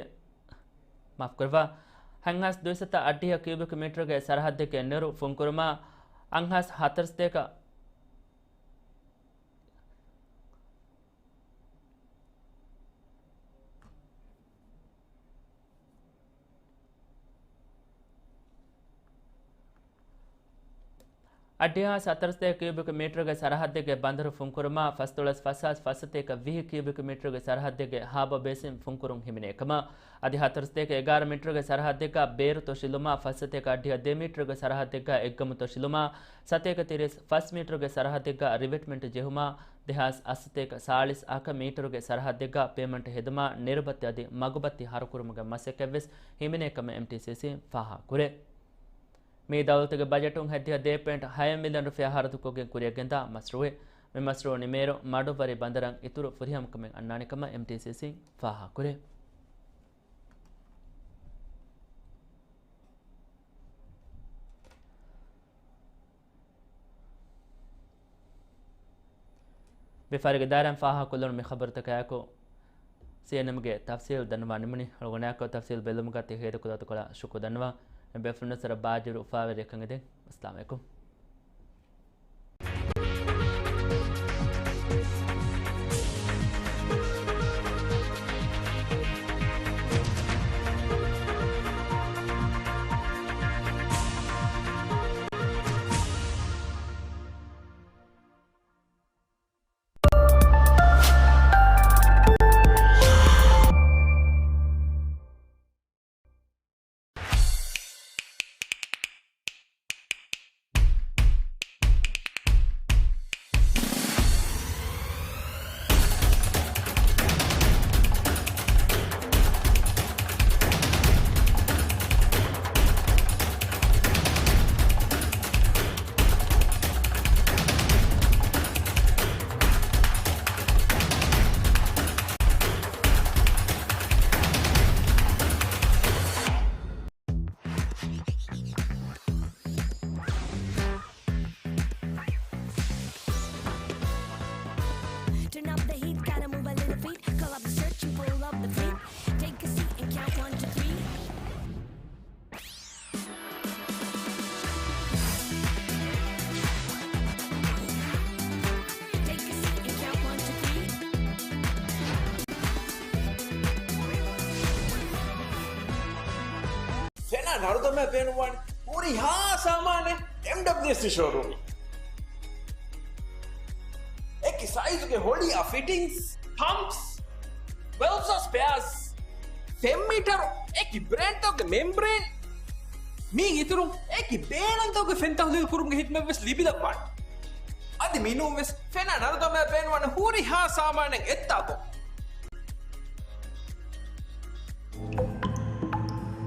މާފުކުރައްވާ، ހަތްހާސް ދުއިސަތަ އަށްޑިހަ ކިއުބިކް މީޓަރުގެ ސަރަހައްދެއްގެ ނެރު ފުންކުރުމާ، އަށްހާސް ހަތަރުސަތޭކަ އަށްޑިހާސް ހަތަރުސަތޭކަ ކިއުބިކް މީޓަރުގެ ސަރަހައްދެއްގެ ބަނދަރު ފުންކުރުމާ، ފަސްދޮޅަސް ފަސްހާސް ފަސްސަތޭކަ ވިހި ކިއުބިކް މީޓަރުގެ ސަރަހައްދެއްގެ ހާބަ ބޭސިން ފުންކުރުން ހިމެނޭ ކަމަށް، އަދި ހަތަރުސަތޭކަ އެގާރަ މީޓަރުގެ ސަރަހައްދެއްގަ ބޭރު ތޮށިލުމާ، ފަސްސަތޭކަ އަށްޑިހަ ދެ މީޓަރުގެ ސަރަހައްދެއްގަ އެއްގަމު ތޮށިލުމާ، ސަތޭކަ ތިރީސް ފަސް މީޓަރުގެ ސަރަހައްދެއްގަ ރިވެޓްމަންޓް ޖެހުމާ، ދެހާސް އަށްސަތޭކަ ސާޅީސް އަކަ މީޓަރުގެ ސަރަހައްދެއްގަ ޕޭމަންޓް ހެދުމާ، ނެރުބައްތި އަދި މަގުބައްތި ހަރުކުރުމުގެ މަސައްކަތްވެސް ހިމެނޭ ކަމަށް އެމްޓީސީސީ ފާހަގަކުރޭ. މިއީ ދައުލަތުގެ ބަޖެޓުން ހައްދިހަ ދޭއް ޕޮއިންޓް ހައެއް މިލިއަން ރުފިޔާ ހަރަދުކޮށްގެން ކުރިއަށްގެންދާ މަޝްރޫއެއް. މި މަޝްރޫއު ނިމޭއިރު މަޑުއްވަރި ބަނދަރަށް އިތުރު ފުރިހަމަކަމެއް އަންނާނެ ކަމަށް އެމްޓީސީސީން ފާހަގަކުރޭ. ވިޔަފާރިގެ ދާއިރާއިން ފާހަގަކޮށްލުނު މި ޚަބަރުތަކާއެކު ސީއެންއެމްގެ ތަފްސީލް ދަންނަވާ ނިމުނީ. އަޅުގަނޑާއެކު ތަފްސީލް ބެލުމުގަ ތި ހޭދަކުރާތަކުޅަ ޝުކުރު ދަންނަވާ. ބޭފުޅުންނަށް ސަރަ ބާއްޖަވެރި އުފާވެރި އެއްކަން އެދެން. އައްސަލާމު ޢަލައިކުމް. Turn up the heat, gotta move a little feet. Call up the search and pull up the feet. Take a seat and count one, two, three. Take a seat and count one, two, three. ފެނާ ނަރުދަމާ ބޭނުންވާނެ ހުރިހާ ސާމާނެއް އެމްޑަބްލިއުއެސް ޝޯރޫމް. އެކި ސައިޒުގެ ހޮޅިއާ ފިޓިންގްސް، ޕަމްޕްސް، ވެލްވްސް އާ ސްޕެއާސް، ފެން މީޓަރު، އެކި ބްރޭންޑްތަކުގެ މެމްބްރޭން، މީގެ އިތުރުން އެކި ބޭނުންތަކުގެ ފެންތަހުލީލު ކުރުމުގެ ހިދުމަތްވެސް ލިބިލައްވާނެ. އަދި މިނޫންވެސް ފެނާ ނަރުދަމާ ބޭނުންވާނެ ހުރިހާ ސާމާނެއް އެއްތާކު.